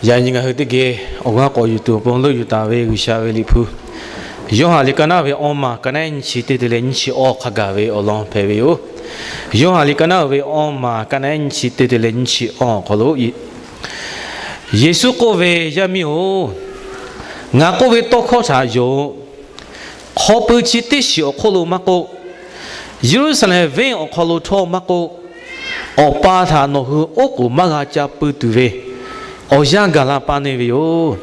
Yaꞈ nyi ngaˬ hui teˇ geh awˬ g'aˇ k'awꞈ yuˬ tuˬ awˬ pon leuˆ yuˬ taˍ ve G'uiˬsha ve Liꞈ hpu, Yoˇhanˬ liꞈ ka naˉ ve awˇ maˬ ka naˉ nyiˇ chi teˇ te leh nyiˇ chi awˇ hk'a gaˬ ve awˬ lawn hpehꞈ ve yoˬ. Yoˇhanˬ liꞈ ka naˉ ve awˇ maˬ ka naˉ nyiˇ chi teˇ te leh nyiˇ chi awˇ awˬ hk'aw lo, Yeˍsuˆ k'oˆ ve, Yaˇ miˇ-oˬ, ngaˬ k'oˆ ve tawˇ hkawˇ htaꞈ yonˍ-oꞈ. Hk'aw pui chi teˇ shiˍ awˬ hk'oˆ lo maˇ k'oˆ, Yeˍruˆsaˍlehnˍ venˇ awˬ hk'aw lo htawˇ maˇ k'oˆ, Awˬ pa htaꞈ nawˬ hui oˉ k'oˍ maˇ g'a ca pui tuˬ ve awˬ yanˇ gaˬ la paˇ neˇ ve yoˬ.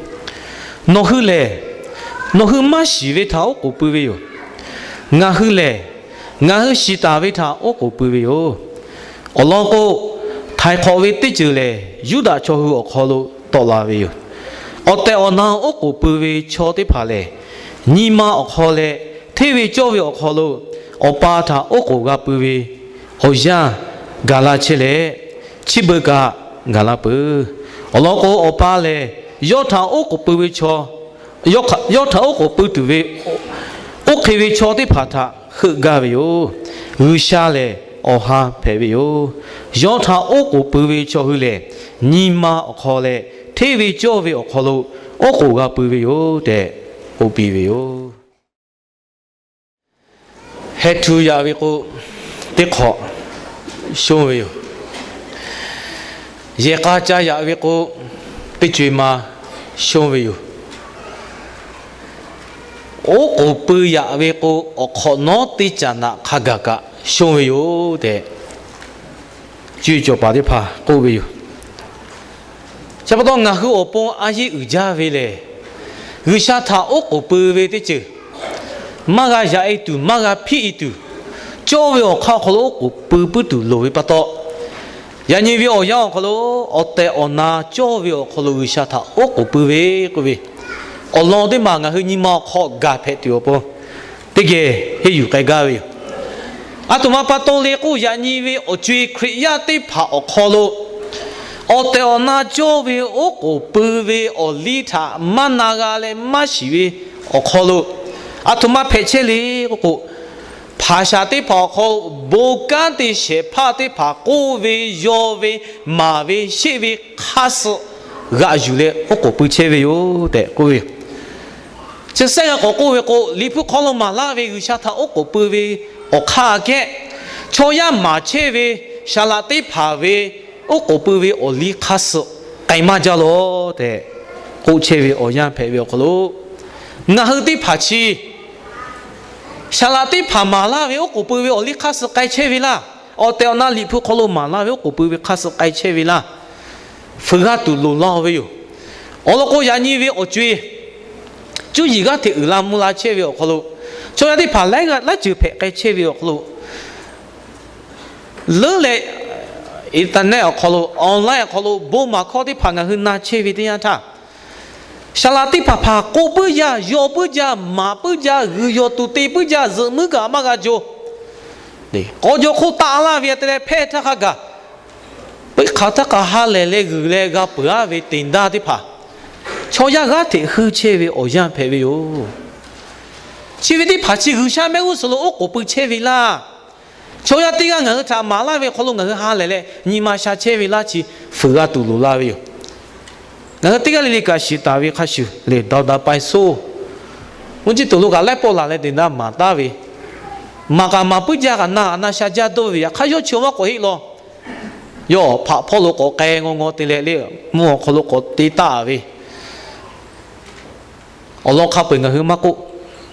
Nawˬ hui lehˬ, nawˬ hui maˇ shiˍ ve htaꞈ oˉ k'oˍ pui ve yoˬ. Ngaˬ hui lehˬ, ngaˬ hui shiˍ taˍ ve htaꞈ oˉ k'oˍ pui ve yoˬ. Awˬ lawn k'o, htaiˍ hk'awꞈ ve teˇ ceuˬ lehˬ, Yuˇdaꞈ chaw hui awˬ hk'aw lo tawˆ la ve yoˬ. Awˬ tehˬ awˬ na oˉ k'oˍ pui ve chaw teˇ hpaˍ lehˬ, nyi ma awˬ hk'aw leh hteˇ ve cawˇ ve awˬ hk'aw lo Awˬ pa htaꞈ oˉ k'oˍ g'a pui ve awˬ yanˇ gaˬ la chehˇ leh, chi beuꞈ kaꞈ gaˬ la peuˬ. Awˬ lawn k'o, Awˬ pa lehˬ yawˇ htaꞈ oˉ k'oˍ pui ve chaw, yawˇ htaꞈ oˉ k'oˍ pui tuˬ ve oˇ hk'e ve chaw teˇ hpaˍ htaꞈ heuˆ gaˇ ve yoˬ. G'uiˬsha lehˬ awˬ ha hpehꞈ ve yoˬ. Yawˇ htaꞈ oˉ k'oˍ pui ve chaw hui lehˬ, nyi ma awˬ hk'aw leh hteˇ ve cawˇ ve awˬ hk'aw lo oˉ k'oˍ g'a pui ve yoˬ tehꞈ k'oˆ piˇ ve yoˬ. Heh htu yaꞈ ve k'o, teˇ hk'awꞈ shonˇ ve yoˬ. Yehˬ k'a ca yaꞈ ve k'o, teˇ co e ma shonˇ ve yoˬ. Oˉ k'oˍ pui yaꞈ ve k'o, awˬ hk'awꞈ nawˉ teˇ caꞈ naꞈ hk'a gaˬ kaꞈ shonˇ ve yoˬ tehꞈ, co e cawˬ paˍ teˇ hpaˍ k'oˆ ve yoˬ. Chi pa taw ngaˬ hui awˬ pon a yeˇ uiˍ jaˇ ve lehˬ, G'uiˬsha htaꞈ oˉ k'oˍ pui ve teˇ ceuˬ, maˇ g'a yaꞈ e tuˬ, maˇ g'a hpiˆ e tuˬ, cawˇ ve awˬ hk'aˇ awˬ hk'aw lo oˉ k'oˍ pui puiˉ tuˬ loˍ ve pa taw, yaꞈ nyi ve awˬ yanˇ awˬ hk'aw lo awˬ tehˬ awˬ na cawˇ ve awˬ hk'aw lo G'uiˬsha htaꞈ oˉ k'oˍ pui ve k'oˆ ve awˬ lawn teˇ maˬ ngaˬ hui nyi ma awˬ hk'aw gaˬ hpehꞈ tuˬ awˬ pon, teˇ geh henˇ yuˬ k'ai gaˇ ve yoˬ. Aˬ htoꞈ ma pa taw le k'o, yaꞈ nyi ve awˬ co e Hkriꞈ yaˇ teˇ hpaˍ awˬ hk'aw lo awˬ tehˬ awˬ na cawˇ ve oˉ k'oˍ pui ve awˬ liˇ htaꞈ maˇ na g'a leh maˇ shiˍ ve awˬ hk'aw lo, aˬ htoꞈ ma hpehꞈ chehˇ le k'oˆ k'o, hpaˍ shaˍ teˇ hpaˍ awˬ hk'aw lo bon kanˉ te shehˍ hpaˇ teˇ hpaˍ k'oˆ ve, yaw ve, maˍ ve, sheˆ ve hk'aˇ suh g'aꞈ yuˬ leh oˉ k'oˍ pui chehˇ ve yoˬ tehꞈ k'oˆ ve yoˬ. Chi sehˉ g'a k'awꞈ k'oˆ ve k'o, Liꞈ hpu hk'aw lo maˍ laˇ ve G'uiˬsha htaꞈ oˉ k'oˍ pui ve awˬ hk'aˇ kehˉ, chaw yaˇ maˍ chehˇ ve saˍ laꞈ teˇ hpaˍ ve oˉ k'oˍ pui ve awˬ liˇ hk'aˇ suh k'ai maˇ jaˇ lawˬ tehꞈ k'oˆ chehˇ ve awˬ yanˇ hpehꞈ ve awˬ hk'aw lo, ngaˬ hui teˇ hpaˍ chi saˍ laꞈ teˇ hpaˍ maˍ laˇ ve oˉ k'oˍ pui ve awˬ liˇ hk'aˇ suh k'ai chehˇ ve laˇ. Awˬ tehˬ awˬ na Liꞈ hpu hk'aw lo maˍ laˇ ve oˉ k'oˍ pui ve hk'aˇ suh k'ai chehˇ ve laˇ. Fuiˍ g'a tuˬ loˍ laˇ ve yoˬ. Awˬ lawn k'o, yaꞈ nyi ve awˬ co e cuˇ yiˍ g'aˇ hteꞈ uiˍ la mvuh la chehˇ ve awˬ hk'aw lo, chaw yaˇ teˇ hpaˍ laiˉ g'aˇ laiˉ ceuˬ hpehꞈ k'ai chehˇ ve awˬ hk'aw lo, leuˉ leh internet awˬ hk'aw lo, online awˬ hk'aw lo bon maˍ hkawˇ teˇ hpaˍ ngaˬ hui na chehˇ ve teˇ yanˇ htaˇ, saˍ laꞈ teˇ hpaˍ hpaˍ k'oˆ puiˉ jaˇ, yaw puiˉ jaˇ, maˍ puiˉ jaˇ, g'uiˬ yaw tuˬ te puiˉ jaˇ, zuhꞈ muiˉ kaꞈ maˇ g'a jo. K'aw jaw hk'oˆ taˆ laˇ ve te leh hpehˇ htaˇ hk'a gaˬ, puiˉ hk'aˬ htaˇ k'aꞈ ha lehˬ leh g'uiˬ leh g'a peuˬ-a ve te daˇ teˇ hpaˍ, chaw yaˇ g'aˇ hteꞈ heuˆ chehˇ ve awˬ yanˇ hpehꞈ ve yoˬ. Chi ve teˇ hpaˍ chi G'uiˬsha mehˆ g'uˇ suhˍ lo oˉ k'oˍ pui chehˇ ve laˇ. Chaw yaˇ teˇ g'aˇ ngaˬ hui htaꞈ maˍ laˇ ve awˬ hk'aw lo ngaˬ hui ha lehˬ leh nyi ma sha chehˇ ve laˇ, chi fuiˍ g'a tuˬ loˍ la ve yoˬ. Ngaˬ hui teˇ g'aˇ le le kaꞈ shiˍ taˍ ve hk'a shuˍ lehˬ, daꞈ daꞈ pai soˇ, oˇ chi tuˬ lo kaꞈ laiˉ pawˆ laˬ leh te daˇ maˍ taˍ ve, maˍ kaꞈ maˍ puiˉ jaˇ kaꞈ na kaꞈ na sha jaˇ dawˇ ve, yaꞈ hk'aˇ yawˇ chi maˇ k'awꞈ heˆ law. Yawˇ hpaꞈ hpawˇ lo k'awꞈ k'ai ngaw ngaw te leh le, mvuhˇ awˬ hk'aw lo k'awꞈ te taˍ ve awˬ lawn hk'a peu-eˬ ngaˬ hui maˇ k'oˆ.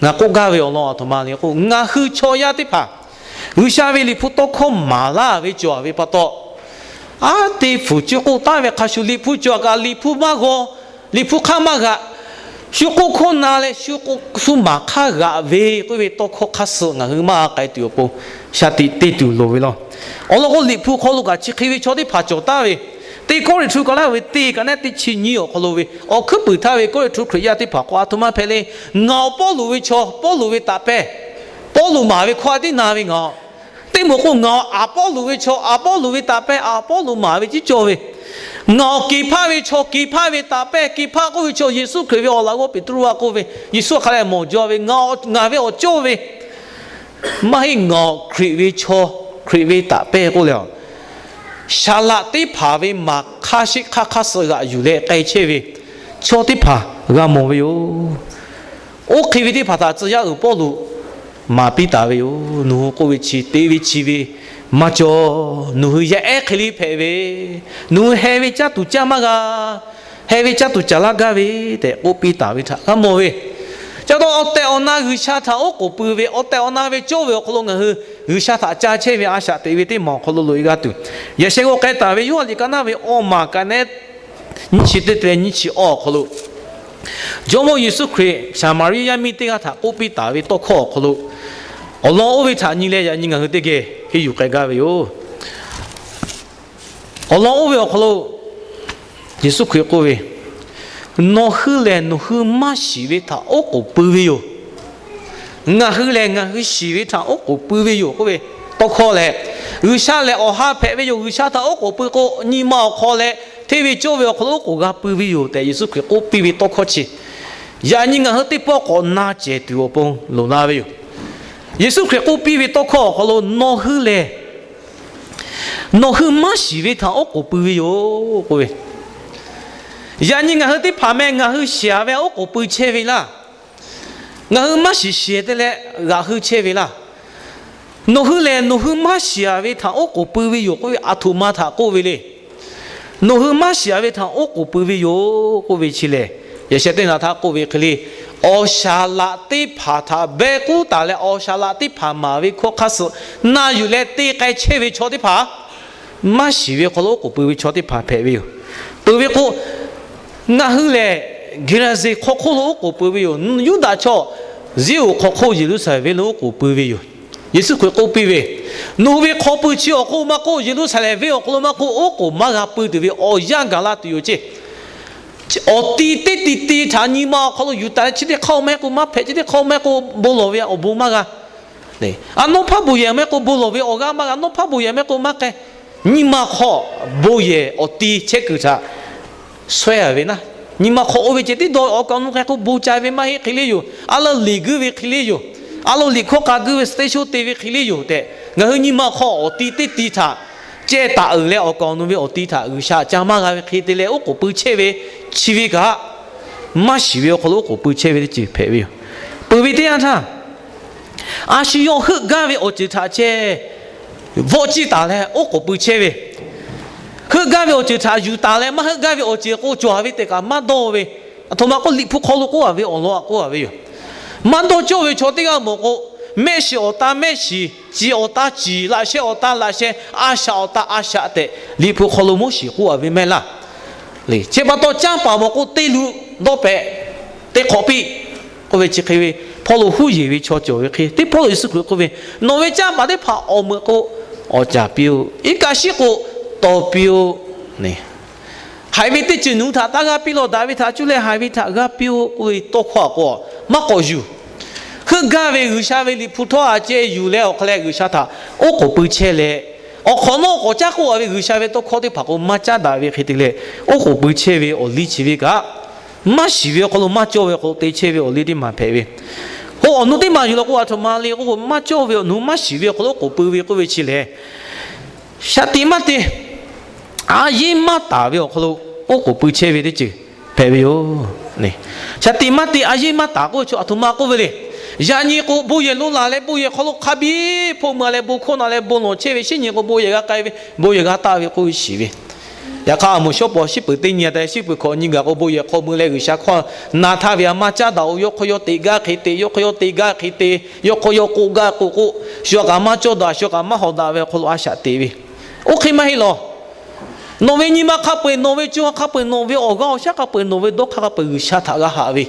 Ngaˬ k'oˆ gaˇ ve awˬ lawn aˬ htoꞈ ma le k'o, ngaˬ hui chaw yaˇ teˇ hpaˍ G'uiˬsha ve Liꞈ hpu tawˇ hkawˇ maˍ laˇ ve cawˬ ve pa taw, a te fuˍ cuˇ k'oˆ taˍ ve hk'a shuˍ, Liꞈ hpu cawˬ kaꞈ Liꞈ hpu maˇ g'aw, Liꞈ hpu hk'aˇ maˇ g'aꞈ, shu k'oˆ hkawˇ na leh shu k'oˆ shu maˍ hk'aˇ g'aꞈ ve k'oˆ ve tawˇ hkawˇ hk'aˇ suh ngaˬ hui maˇ k'ai tuˬ awˬ pon shaˍ tiꞈ te tuˬ loˍ ve law. Awˬ lawn k'o, Liꞈ hpu hk'aw lo kaꞈ chi hk'e ve chaw teˇ hpaˍ cawˬ taˍ ve, teˇ Kawˇrenˍhtuˆ ka laˇ ve teˇ ka naˉ teˇ chi nyiˇ awˬ hk'aw lo ve awˬ hkuiˉ puiˍ htaˇ ve Kawˇrenˍhtuˆ Hkriꞈ yaˇ teˇ hpaˍ k'o, aˬ htoꞈ ma hpehꞈ le. Ngaˬ awˬ Pawˇluꞈ ve chaw, Pawˇluꞈ ve taꞈ pehˇ, Pawˇluꞈ maˍ ve hkawˇ a tiˉ na ve ngaˬ, teˇ moˍ k'o ngaˬ Aˍpawˇluꞈ ve chaw, Aˍpawˇluꞈ ve taꞈ pehˇ, Aˍpawˇluꞈ maˍ ve tiˉ cawˇ ve, ngaˬ awˬ Keˍhpaˆ ve chaw, Keˍhpaˆ ve taꞈ pehˇ, Keˍhpaˆ k'oˆ ve chaw Yeˍsuˆ Hkriꞈ ve awˬ laꞈ g'awˇ Peˍtruˆ a k'oˆ ve, Yeˍsuˆ hk'a leh mawˬ jaw ve, ngaˬ ngaˬ ve awˬ cawˇ ve, maˇ heˆ, ngaˬ Hkriꞈ ve chaw, Hkriꞈ ve taꞈ pehˇ k'oˆ leh a Saˍ laꞈ teˇ hpaˍ ve maˍ hk'aˇ sheˆ hk'aˇ hk'aˇ suh g'aꞈ yuˬ leh k'ai chehˇ ve chaw teˇ hpaˍ g'a mawˬ ve yoˬ. Oˇ hk'e ve teˇ hpaˍ htaꞈ tcuh yaˇ uiˍ Pawˇluꞈ maˍ piˇ taˍ ve yoˬ. Nawˬ hui k'oˆ ve chi teˇ ve chi ve maˇ cawˬ. Nawˬ hui yaˇ ehˉ hk'e le hpehꞈ ve, nawˬ hui heh ve caˇ tuˬ caˇ maˇ g'a, heh ve caˇ tuˬ caˬ laˇ gaˇ ve tehꞈ k'oˆ piˇ taˍ ve htaꞈ g'a mawˬ ve. Ca taw awˬ tehˬ awˬ na G'uiˬsha htaꞈ oˉ k'oˍ pui ve, awˬ tehˬ awˬ na ve cawˇ ve awˬ hk'aw lo ngaˬ hui G'uiˬsha htaꞈ ca chehˇ ve a shaꞈ teꞈ ve teˇ maˬ awˬ hk'aw lo loꞈ e g'a tuˬ, yaꞈ sheh g'aw k'ai taˍ ve Yoˇhanˬ liꞈ ka naˇ ve awˇ maˬ ka nehˉ nyiˇ chi teˇ te nyiˇ chi awˇ awˬ hk'aw lo, Jawˇmawˇ Yeˍsuˆ Hkriꞈ Saˍmaˍriˆ yaˇ miˇ teˇ g'aˇ htaꞈ k'oˆ piˇ taˍ ve tawˇ hkawˇ awˬ hk'aw lo, awˬ lawn oˇ ve htaꞈ nyi leh yaꞈ nyi ngaˬ hui teˇ geh henˇ yuˬ k'ai gaˇ ve yoˬ. Awˬ lawn oˇ ve awˬ hk'aw lo Yeˍsuˆ Hkriꞈ k'oˆ ve, nawˬ hui lehˬ nawˬ hui maˇ shiˍ ve htaꞈ oˉ k'oˍ pui ve yoˬ. Ngaˬ hui lehˬ ngaˬ hui shiˍ ve htaꞈ oˉ k'oˍ pui ve yoˬ k'oˆ ve tawˇ hkawˇ lehˬ, G'uiˬsha lehˬ awˬ ha hpehꞈ ve yoˬ. G'uiˬsha htaꞈ oˉ k'oˍ pui k'o, nyi ma awˬ hk'aw leh hteˇ ve cawˇ ve awˬ hk'aw lo oˉ k'oˍ g'a pui ve yoˬ tehꞈ Yeˍsuˆ Hkriꞈ k'oˆ piˇ ve tawˇ hkawˇ chi, yaꞈ nyi ngaˬ hui teˇ pawˆ k'awꞈ na cehˬ tuˬ awˬ pon loˍ la ve yoˬ. Yeˍsuˆ Hkriꞈ k'oˆ piˇ ve tawˇ hkawˇ awˬ hk'aw lo, nawˬ hui lehˬ nawˬ hui maˇ shiˍ ve htaꞈ oˉ k'oˍ pui ve yoˬ k'oˆ ve, yaꞈ nyi ngaˬ hui teˇ hpaˍ meh ngaˬ hui shiˍ-a ve oˉ k'oˍ pui chehˇ ve laˇ. Ngaˬ hui maˇ shiˍ shiˍ te leh g'aꞈ hui chehˇ ve laˇ. Nawˬ hui lehˬ nawˬ hui maˇ shiˍ-a ve htaꞈ oˉ k'oˍ pui ve yoˬ k'oˆ ve, aˬ htoꞈ ma htaꞈ k'oˆ ve le. Nawˬ hui maˇ shiˍ-a ve htaꞈ oˉ k'oˍ pui ve yoˬ k'oˆ ve chi lehˬ, yaꞈ sheh teˇ naˍ htaˇ k'oˆ ve hk'e le, awˬ shaˍ laꞈ teˇ hpaˍ htaꞈ beh k'uˉ taˍ leh awˬ shaˍ laꞈ teˇ hpaˍ maˍ ve hkawˇ hk'aˇ suh na yuˬ leh te k'ai chehˇ ve chaw teˇ hpaˍ, maˇ shiˍ ve hk'aw lo oˉ k'oˍ pui ve chaw teˇ hpaˍ hpehꞈ ve yoˬ. Peuˬ ve k'o, ngaˬ hui lehˬ Geˍraˍzeˍ hk'aw hk'oˆ lo oˉ k'oˍ pui ve yoˬ. Yuˇdaꞈ chaw Ziˉonˍ hk'aw hk'oˆ Yeˍruˆsaˍlehnˍ venˇ lo oˉ k'oˍ pui ve yoˬ. Yeˍsuˆ Hkriꞈ k'oˆ piˇ ve, nawˬ hui ve hk'aw pui chi awˬ hk'oˆ maˇ k'oˆ, Yeˍruˆsaˍlehnˍ venˇ awˬ hk'aw lo maˇ k'oˆ, oˉ k'oˍ maˇ g'a pui tuˬ ve awˬ yanˇ gaˬ la tuˬ yoˬ ceˇ. Awˬ ti teˇ ti ti htaꞈ nyi ma awˬ hk'aw lo yuˬ taˍ leh chi teˇ hk'aˇ maˇ heˆ k'o maˇ hpehꞈ, chi teˇ hk'aˇ maˇ heˆ k'o bon lawˬ ve awˬ bon maˇ g'a. A, nawˇ hpaˇ bon yehˬ maˇ heˆ k'o bon lawˬ ve awˬ g'aˇ maˇ g'a, nawˇ hpaˇ bon yehˬ maˇ heˆ k'o maˇ k'ai. Nyi ma hk'aw bon yehˬ awˬ ti chehˇ kuiˬ htaꞈ shawehˇ-a ve naˉ. Nyi ma hk'aw oˇ ve ceh tiˉ dawˇ awˬ kaˍ awˬ nu k'ai k'o bon ca ve maˇ heˆ hk'e le yoˬ. A leuˆ liꞈ guiˇ ve hk'e le yoˬ. A lo liꞈ hkawˇ k'a guiˇ ve, stage show te ve hk'e le yoˬ tehꞈ, ngaˬ hui nyi ma hk'aw awˬ ti teˇ ti htaꞈ ceh taˍ uiˍ leh awˬ kaˍ awˬ nu ve awˬ ti htaꞈ G'uiˬsha ca maˇ g'a ve hk'e te leh oˉ k'oˍ pui chehˇ ve, chi ve kaꞈ maˇ shiˍ ve awˬ hk'aw lo oˉ k'oˍ pui chehˇ ve teˇ ceuˬ hpehꞈ ve yoˬ. Peuˬ ve teˇ yanˇ htaˇ, a shu yawˇ heuˆ gaˇ ve awˬ ceuˬ htaꞈ ceh vawˆ ciˇ taˍ leh oˉ k'oˍ pui chehˇ ve, heuˆ gaˇ ve awˬ ceuˬ htaꞈ yuˬ taˍ leh maˇ heuˆ gaˇ ve awˬ ceuˬ k'o cawˬ ve tehꞈ kaꞈ maˇ dawˇ ve, aˬ htoꞈ ma k'oˆ Liꞈ hpu hk'aw lo k'oˆ-a ve awˬ lawn aꞈ k'oˆ-a ve yoˬ. Maˇ dawˇ cawˇ ve chaw teˇ g'aˇ mawˬ k'o, mehˆ shiˍ awˬ ta mehˆ shiˍ, ciˍ awˬ ta ciˍ, laꞈ sheh awˬ ta laꞈ sheh, a shaꞈ awˬ ta a shaꞈ tehꞈ Liꞈ hpu hk'aw lo Moˉseˍ k'oˆ-a ve mehˆ laˇ. Chi pa taw canˇ paˍ mawˬ k'o te luꞈ dawˇ pehꞈ, te hk'awꞈ piˇ k'oˆ ve chi hk'e ve, hpawˇ lo huˉ yeˬ ve chaw cawˬ ve hk'e te hpawˇ lo Yeˍsuˆ Hkriꞈ k'oˆ ve, nawˬ ve canˇ paˍ teˇ hpaˍ awˬ meuꞈ k'o awˬ caˍ piˇ-oˆ. Iˉ kaˆ shiˉ k'o tawˍ piˇ-oˆ. Haiˬ ve teˇ ceuˬ nawˬ hui htaꞈ taˇ g'aˇ piˇ law, daꞈ ve htaꞈ cuˇ leh haiˬ ve htaꞈ g'aˇ piˇ-oˆ k'oˆ ve tawˇ hkawˇ aꞈ k'o, maˇ k'awꞈ yuˬ. Heuˆ gaˇ ve G'uiˬsha ve Liꞈ hpu htawˇ a ceh yuˬ leh awˬ hk'a leh G'uiˬsha htaꞈ oˉ k'oˍ pui chehˇ leh, awˬ hk'awꞈ nawˉ k'awꞈ caˉ k'oˆ-a ve G'uiˬsha ve tawˇ hkawˇ teˇ hpaˍ k'o maˇ caˉ daꞈ ve hk'e te leh, oˉ k'oˍ pui chehˇ ve awˬ liˇ chi ve kaꞈ, maˇ shiˍ ve awˬ hk'aw lo maˇ cawˇ ve awˬ hk'aw lo te chehˇ ve awˬ liˇ teˇ maˬ hpehꞈ ve. K'o awˬ nu teˇ maˬ yuˬ law k'o, aˬ htoꞈ ma le k'o, maˇ cawˇ ve awˬ nu maˇ shiˍ ve awˬ hk'aw lo oˉ k'oˍ pui ve k'oˆ ve chi lehˬ, shaˍ tiꞈ maˇ te, a yeˇ maˇ taˍ ve awˬ hk'aw lo oˉ k'oˍ pui chehˇ ve teˇ ceuˬ hpehꞈ ve yoˬ. Shaˍ tiꞈ maˇ te a yeˇ maˇ taˍ k'oˆ ve chaw aˬ htoꞈ ma k'oˆ ve le. Yaꞈ nyi k'o bon yehˬ lo laˬ leh bon yehˬ hk'aw lo hk'a biˇ hpoˆ mui-a leh bon hkawˇ na leh bon lawˬ chehˇ ve, shinˉ nyi k'o bon yehˬ g'a k'ai ve, bon yehˬ g'a taˆ ve k'oˆ ve shiˍ ve. Yaꞈ hk'aˇ, a moˍ shawˉ paw shiˉ peuˬ teˇ nyi-a te shiˉ peuˬ hkawꞈ nyi gaˬ k'o bon yehˬ hk'aw mui leh G'uiˬsha hkawˇ na htaˇ ve a maˇ caˉ daꞈ-oˬ. Yawˇ hk'aw yawˇ teꞈ gaˇ hk'e te, yawˇ hk'aw yawˇ teꞈ gaˇ hk'e te, yawˇ hk'aw yawˇ k'oˆ gaˇ k'o k'o, shu kaꞈ maˇ cawˇ daꞈ, shu kaꞈ maˇ hawꞈ daꞈ ve awˬ hk'aw lo a shaꞈ teꞈ ve. Oˇ hk'e maˇ heˆ lawˬ. Nawˬ ve nyi ma hk'a peu-eˬ, nawˬ ve co ha hk'a peu-eˬ, nawˬ ve awˬ g'aˇ awˬ shaˉ hk'a peu-eˬ, nawˬ ve dawˇ hk'aˇ hk'a peu-eˬ G'uiˬsha htaꞈ g'a haꞈ ve,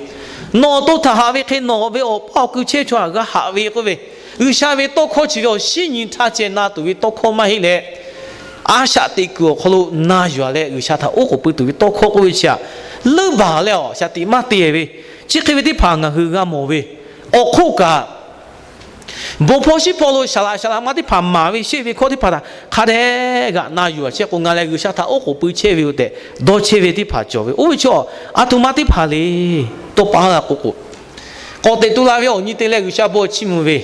nawˬ awˬ to htaꞈ haꞈ ve hk'e nawˬ ve awˬ paˇ awˬ kui chehˇ chaw htaꞈ g'a haꞈ ve k'oˆ ve, G'uiˬsha ve tawˇ hkawˇ chi ve awˬ shinˉ nyi htaˇ ceh na tuˬ ve tawˇ hkawˇ maˇ heˆ leh, a shaꞈ teꞈ kuiˬ awˬ hk'aw lo na yuˬ-a leh G'uiˬsha htaꞈ oˉ k'oˍ pui tuˬ ve tawˇ hkawˇ k'oˆ ve chi htaꞈ leuˉ baˬ leh awˬ shaˍ tiꞈ maˇ te ve, chi hk'e ve teˇ hpaˍ ngaˬ hui g'a mawˬ ve. Awˬ hk'oˆ kaꞈ, bon hpawˇ shiˉ hpawˇ lo saˍ laꞈ saˍ laꞈ ma teˇ hpaˍ maˍ ve shehˆ ve hkawˇ teˇ hpaˍ htaꞈ hk'a dehꞈ g'aꞈ na yuˬ-a chehˇ k'o, ngaˬ lehˬ G'uiˬsha htaꞈ oˉ k'oˍ pui chehˇ ve yoˬ tehꞈ dawˇ chehˇ ve teˇ hpaˍ cawˬ ve. Oˇ ve chaw aˬ htoꞈ ma teˇ hpaˍ le. Tawˇ pa g'a k'oˆ k'o, k'awꞈ teꞈ tu la ve awˬ nyi te leh G'uiˬsha bon chiˇ mvuh ve,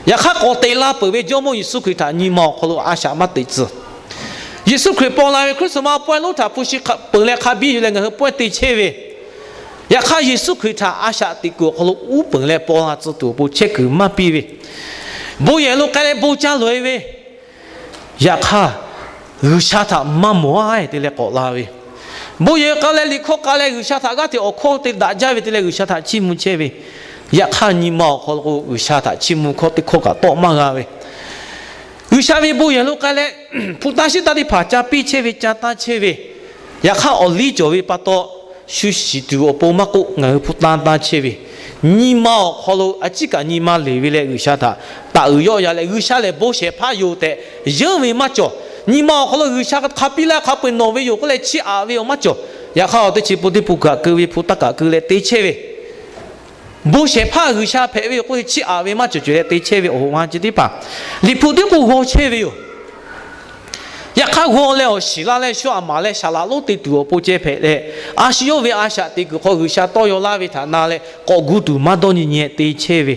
yaꞈ hk'aˇ k'awꞈ teꞈ la peuˬ ve Jawˇmawˇ Yeˍsuˆ Hkriꞈ htaꞈ nyi ma awˬ hk'aw lo a shaꞈ maˇ teꞈ tcuh. Yeˍsuˆ Hkriꞈ paw la ve Christmas pawehˇ lonˉ htaꞈ hpu shi peuˬ leh hk'a biˇ yuˬ leh ngaˬ hui pawehˇ te chehˇ ve, yaꞈ hk'aˇ Yeˍsuˆ Hkriꞈ htaꞈ a shaꞈ teꞈ kuiˬ awˬ hk'aw lo uˉ peunˍ leh paw la tcuh tuˬ awˬ pon chehˇ kuiˬ maˇ piˇ ve, bon yehˬ lo k'ai leh bon ca loꞈ-e ve, yaꞈ hk'aˇ G'uiˬsha htaꞈ maˇ mawˬ-a te leh k'awꞈ la ve, bon yehˬ k'ai leh liꞈ hkawˇ k'ai leh G'uiˬsha htaꞈ g'aˇ hteꞈ awˬ hkawˇ te daꞈ jaˇ ve te leh G'uiˬsha htaꞈ chiˇ mvuh chehˇ ve, yaꞈ hk'aˇ nyi ma awˬ hk'aw lo k'o G'uiˬsha htaꞈ chiˇ mvuh hkawˇ teˇ hkawˇ kaꞈ tawˆ maˇ g'a ve, G'uiˬsha ve bon yehˬ lo k'ai leh hpu taˇ shiˉ taˇ teˇ hpaˍ ca piˇ chehˇ ve, ca tanˇ chehˇ ve, yaꞈ hk'aˇ awˬ liˇ cawˬ ve pa taw shu shiˍ tuˬ awˬ pon maˇ k'oˆ, ngaˬ hui hpu taˇ tanˇ chehˇ ve, nyi ma awˬ hk'aw lo a ciˉ kaꞈ nyi ma leˬ ve leh G'uiˬsha htaꞈ taˍ uiˍ yawˆ yan leh G'uiˬsha lehˬ bon shehˍ hpaˇ yoˬ tehꞈ yeunˇ ve maˇ cawˬ. Nyi ma awˬ hk'aw lo G'uiˬsha hk'a piˇ laˇ hk'a peu-eˬ nawˬ ve yoˬ k'oˆ leh chiˇ aꞈ ve awˬ maˇ cawˬ. Yaꞈ hk'aˇ awˬ teˇ chi pun teˇ pun kaꞈ keu ve, hpu taˇ kaꞈ keu leh te chehˇ ve, bon shehˍ hpaˇ G'uiˬsha hpehꞈ ve yoˬ k'oˆ leh chiˇ aꞈ ve maˇ cawˬ cawˬ leh te chehˇ ve awˬ hoꞈ ma chi teˇ hpaˍ Liꞈ hpu tiˉ k'o g'aw chehˇ ve yoˬ. Yaꞈ hk'aˇ g'aw leh awˬ shiˍ laˇ leh shu aꞈ maˍ leh shaˍ laꞈ lonˉ te tuˬ awˬ pon ceh hpehꞈ leh, a shu yawˇ ve a shaꞈ teꞈ kuiˬ hk'aw G'uiˬsha tawˇ yaw laˇ ve htaꞈ na leh k'awꞈ gu tuˬ maˇ dawˇ nyi nyi te chehˇ ve,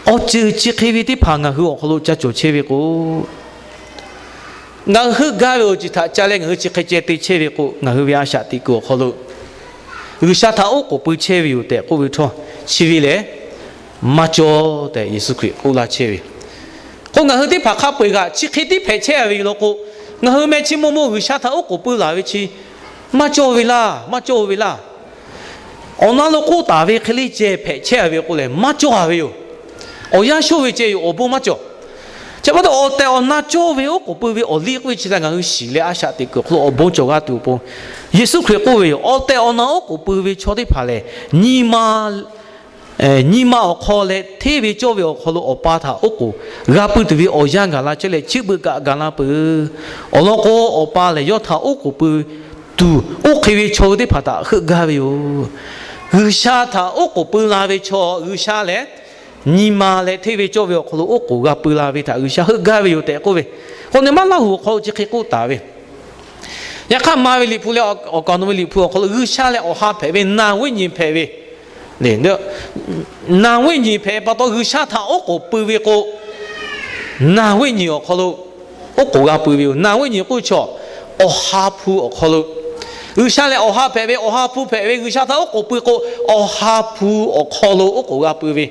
awˬ ceuˬ chi hk'e ve teˇ hpaˍ ngaˬ hui awˬ hk'aw lo ca cawˬ chehˇ ve k'o, ngaˬ hui heuˆ gaˇ ve awˬ ceuˬ htaꞈ ca leh ngaˬ hui chi hk'e ceh te chehˇ ve k'o, ngaˬ hui ve a shaꞈ teꞈ kuiˬ awˬ hk'aw lo G'uiˬsha htaꞈ oˉ k'oˍ pui chehˇ ve yoˬ tehꞈ k'oˆ ve htawˇ, chi ve lehˬ maˇ cawˇ tehꞈ Yeˍsuˆ Hkriꞈ k'oˆ laˇ chehˇ ve. K'o ngaˬ hui teˇ hpaˍ hk'a peu-eˬ kaꞈ chi hk'e tiˉ hpehꞈ chehˇ ve yoˬ law k'o, ngaˬ hui meh chi maw maw G'uiˬsha htaꞈ oˉ k'oˍ pui laˬ ve chi maˇ cawˇ ve laˇ, maˇ cawˇ ve laˇ. Awˬ na lo k'oˆ taˍ ve hk'e le ceh hpehꞈ chehˇ ve k'o lehˬ maˇ cawˇ ve yoˬ. Awˬ yanˇ shonˇ ve ceh yoˬ, awˬ bon maˇ cawˬ. Chi pa taw awˬ tehˬ awˬ na cawˇ ve oˉ k'oˍ pui ve awˬ liˇ k'oˆ ve chi lehˬ ngaˬ hui shiˍ leh a shaꞈ teꞈ kuiˬ awˬ hk'aw lo awˬ bon cawˬ g'a tuˬ awˬ pon Yeˍsuˆ Hkriꞈ k'oˆ ve yoˬ. Awˬ tehˬ awˬ na oˉ k'oˍ pui ve chaw teˇ hpaˍ lehˬ, nyi ma nyi ma awˬ hk'aw leh hteˇ ve cawˇ ve awˬ hk'aw lo Awˬ pa htaꞈ oˉ k'oˍ g'a pui tuˬ ve awˬ yanˇ gaˬ la chehˇ leh chi beuꞈ kaꞈ gaˬ la peuˬ. Awˬ lawn k'o, Awˬ pa lehˬ yawˇ htaꞈ oˉ k'oˍ pui tuˬ oˇ hk'e ve chaw hui teˇ hpaˍ htaꞈ heuˆ gaˇ ve yoˬ. G'uiˬsha htaꞈ oˉ k'oˍ pui la ve chaw, G'uiˬsha lehˬ nyi ma leh hteˇ ve cawˇ ve awˬ hk'aw lo oˉ k'oˍ g'a pui la ve htaꞈ G'uiˬsha heuˆ gaˇ ve yoˬ tehꞈ k'oˆ ve. K'o, nawˬ maˇ Laˇ huˍ awˬ hk'aw lo chi hk'e k'oˆ taˍ ve, yaꞈ hk'aˇ ma ve Liꞈ hpu leh awˬ kaˍ awˬ nu ve Liꞈ hpu awˬ hk'aw lo G'uiˬsha lehˬ awˬ ha hpehꞈ ve, naˬ viˉ nyi hpehꞈ ve, naˬ viˉ nyi hpehꞈ pa taw G'uiˬsha htaꞈ oˉ k'oˍ pui ve k'o, naˬ viˉ nyi awˬ hk'aw lo oˉ k'oˍ g'a pui ve yoˬ. Naˬ viˉ nyi k'oˆ chaw, Awˬ ha hpu awˬ hk'aw lo. G'uiˬsha lehˬ awˬ ha hpehꞈ ve, Awˬ ha hpu hpehꞈ ve, G'uiˬsha htaꞈ oˉ k'oˍ pui k'o, Awˬ ha hpu awˬ hk'aw lo oˉ k'oˍ g'a pui ve,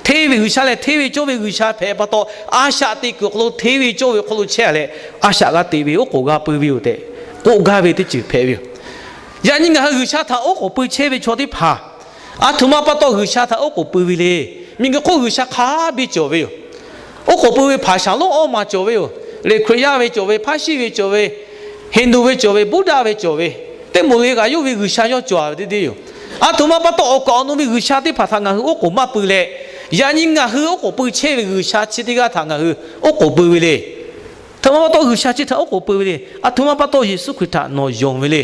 hteˇ ve G'uiˬsha lehˬ hteˇ ve cawˇ ve G'uiˬsha hpehꞈ pa taw, a shaꞈ teꞈ kuiˬ awˬ hk'aw lo hteˇ ve cawˇ ve awˬ hk'aw lo chehˇ leh a shaꞈ g'a te ve oˉ k'oˍ g'a pui ve yoˬ tehꞈ k'oˆ gaˇ ve teˇ ceuˬ hpehꞈ ve yoˬ. Yaꞈ nyi ngaˬ hui G'uiˬsha htaꞈ oˉ k'oˍ pui chehˇ ve chaw teˇ hpaˍ, aˬ htoꞈ ma pa taw G'uiˬsha htaꞈ oˉ k'oˍ pui ve le. Miˬguiˬ hk'oˆ G'uiˬsha hk'a biˇ cawˬ ve yoˬ. Oˉ k'oˍ pui ve hpaˍ shaˍ lonˉ awˇ ma cawˬ ve yoˬ. Liꞈ Hkriꞈ yaˇ ve cawˬ ve, hpaˇ shiˉ ve cawˬ ve, Hindu ve cawˬ ve, Buddha ve cawˬ ve, teˇ moˍ le kaꞈ yawˇ ve G'uiˬsha yawˇ cawˬ ve teˇ deˇ yoˬ. Aˬ htoꞈ ma pa taw awˬ kaˍ awˬ nu ve G'uiˬsha teˇ hpaˍ htaꞈ ngaˬ hui oˉ k'oˍ maˇ pui leh, yaꞈ nyi ngaˬ hui oˉ k'oˍ pui chehˇ ve G'uiˬsha chi teˇ g'aˇ htaꞈ ngaˬ hui oˉ k'oˍ pui ve le. Aˬ htoꞈ ma pa taw G'uiˬsha chi htaꞈ oˉ k'oˍ pui ve le. Aˬ htoꞈ ma pa taw Yeˍsuˆ Hkriꞈ htaꞈ nawˬ yonˍ ve le.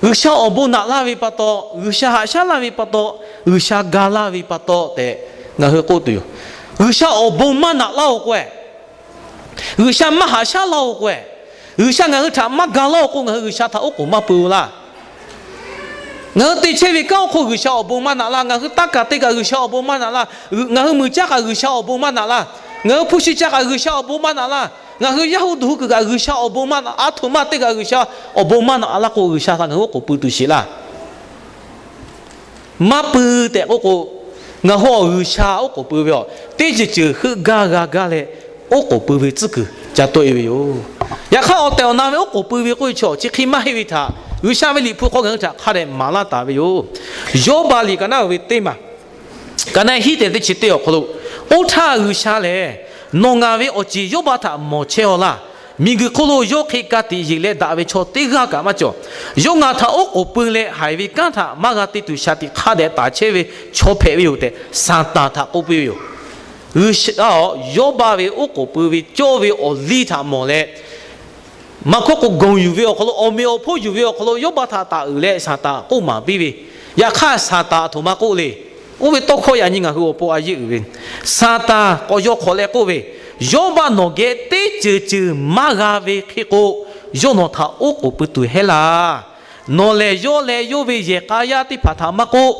G'uiˬsha awˬ bon naꞈ laˇ ve pa taw, G'uiˬsha haꞈ shaˉ laˇ ve pa taw, G'uiˬsha ga laˇ ve pa taw tehꞈ ngaˬ hui k'oˆ tuˬ yoˬ. G'uiˬsha awˬ bon maˇ naꞈ laˇ-oˬ k'o, G'uiˬsha maˇ haꞈ shaˉ laˇ-oˬ k'o, G'uiˬsha ngaˬ hui htaꞈ maˇ ga laˇ-oˬ k'o, ngaˬ hui G'uiˬsha htaꞈ oˉ k'oˍ maˇ pui-oˬ laˇ. Ngaˬ hui te chehˇ ve kanˉ awˬ hk'oˆ G'uiˬsha awˬ bon maˇ naꞈ laˇ. Ngaˬ hui taˇ kaˬ te kaꞈ G'uiˬsha awˬ bon maˇ naꞈ laˇ. Ngaˬ hui muiˬ caˇ kaꞈ G'uiˬsha awˬ bon maˇ naꞈ laˇ. Ngaˬ hui hpu shi caˇ kaꞈ G'uiˬsha awˬ bon maˇ naꞈ laˇ. Ngaˬ hui yaˇ hu duˬ hu kuiˬ kaꞈ G'uiˬsha awˬ bon maˇ naꞈ, aˬ htoꞈ ma te kaꞈ G'uiˬsha awˬ bon maˇ naꞈ laˇ k'o, G'uiˬsha htaꞈ ngaˬ hui oˉ k'oˍ pui tuˬ sheˍ laˇ. Maˇ pui tehꞈ k'oˆ k'o, ngaˬ hui awˬ G'uiˬsha oˉ k'oˍ pui ve awˬ teˇ ceuˬ ceuˬ heuˆ gaˇ g'a gaˇ leh, oˉ k'oˍ pui ve tcuhˉ kuiˬ ca tawˆ-e ve yoˬ. Yaꞈ hk'aˇ, awˬ tehˬ awˬ na ve oˉ k'oˍ pui ve k'oˆ ve chaw chi hk'e maˇ heˆ ve htaꞈ G'uiˬsha ve Liꞈ hpu hk'aw ngaˬ hui htaꞈ hk'a dehꞈ maˍ laˇ taˍ ve yoˬ. Yawˇbaˆ liꞈ ka naˉ uiˍ ve teˇ maˬ, ka naˉ hiˉ tehꞈ teˇ chi teˇ awˬ hk'aw lo, Oˇ htaˇ G'uiˬsha lehˬ, nawˬ ngaˬ ve awˬ ceˬ Yawˇbaˆ htaꞈ mawˬ chehˇ-aw laˇ. Miˬguiˬ hk'oˆ lo yawˇ hk'e ka tiꞈ yeˬ leh daꞈ ve chaw teˇ g'aˇ kaꞈ maˇ cawˬ. Yawˇ ngaˬ htaꞈ oˉ k'oˍ pui leh, haiˬ ve kanˉ htaꞈ maˇ g'a te tuˬ shaˍ tiꞈ hk'a dehꞈ taˍ chehˇ ve chaw hpehꞈ ve yoˬ tehꞈ, Saˍtanˍ htaꞈ k'oˆ piˇ ve yoˬ. G'uiˬsha-oˬ, Yawˇbaˆ ve oˉ k'oˍ pui ve cawˇ ve awˬ liˇ htaꞈ mawˬ leh, maˇ hkawˇ k'o, gawˬ yuˬ ve awˬ hk'aw lo, awˬ meꞈ awˬ hponˇ yuˬ ve awˬ hk'aw lo Yawˇbaˆ htaꞈ taˍ uiˍ leh Saˍtanˍ k'oˆ maˍ piˇ ve. Yaꞈ hk'aˇ, Saˍtanˍ aˬ htoꞈ ma k'oˆ le. Oˇ ve tawˇ hkawˇ yaꞈ nyi ngaˬ hui awˬ pon a yeˇ uiˍ ve, Saˍtanˍ k'awꞈ yaw hk'awꞈ leh k'oˆ ve, Yawˇbaˆ nawˬ geh teˇ ceuˬ ceuˬ maˇ g'a ve hk'e k'o, yawˇ nawˬ htaꞈ oˉ k'oˍ pui tuˬ heˆ laˇ. Nawˬ lehˬ yawˇ leh yawˇ ve yehˬ k'a yaˇ teˇ hpaˍ htaꞈ maˇ k'oˆ,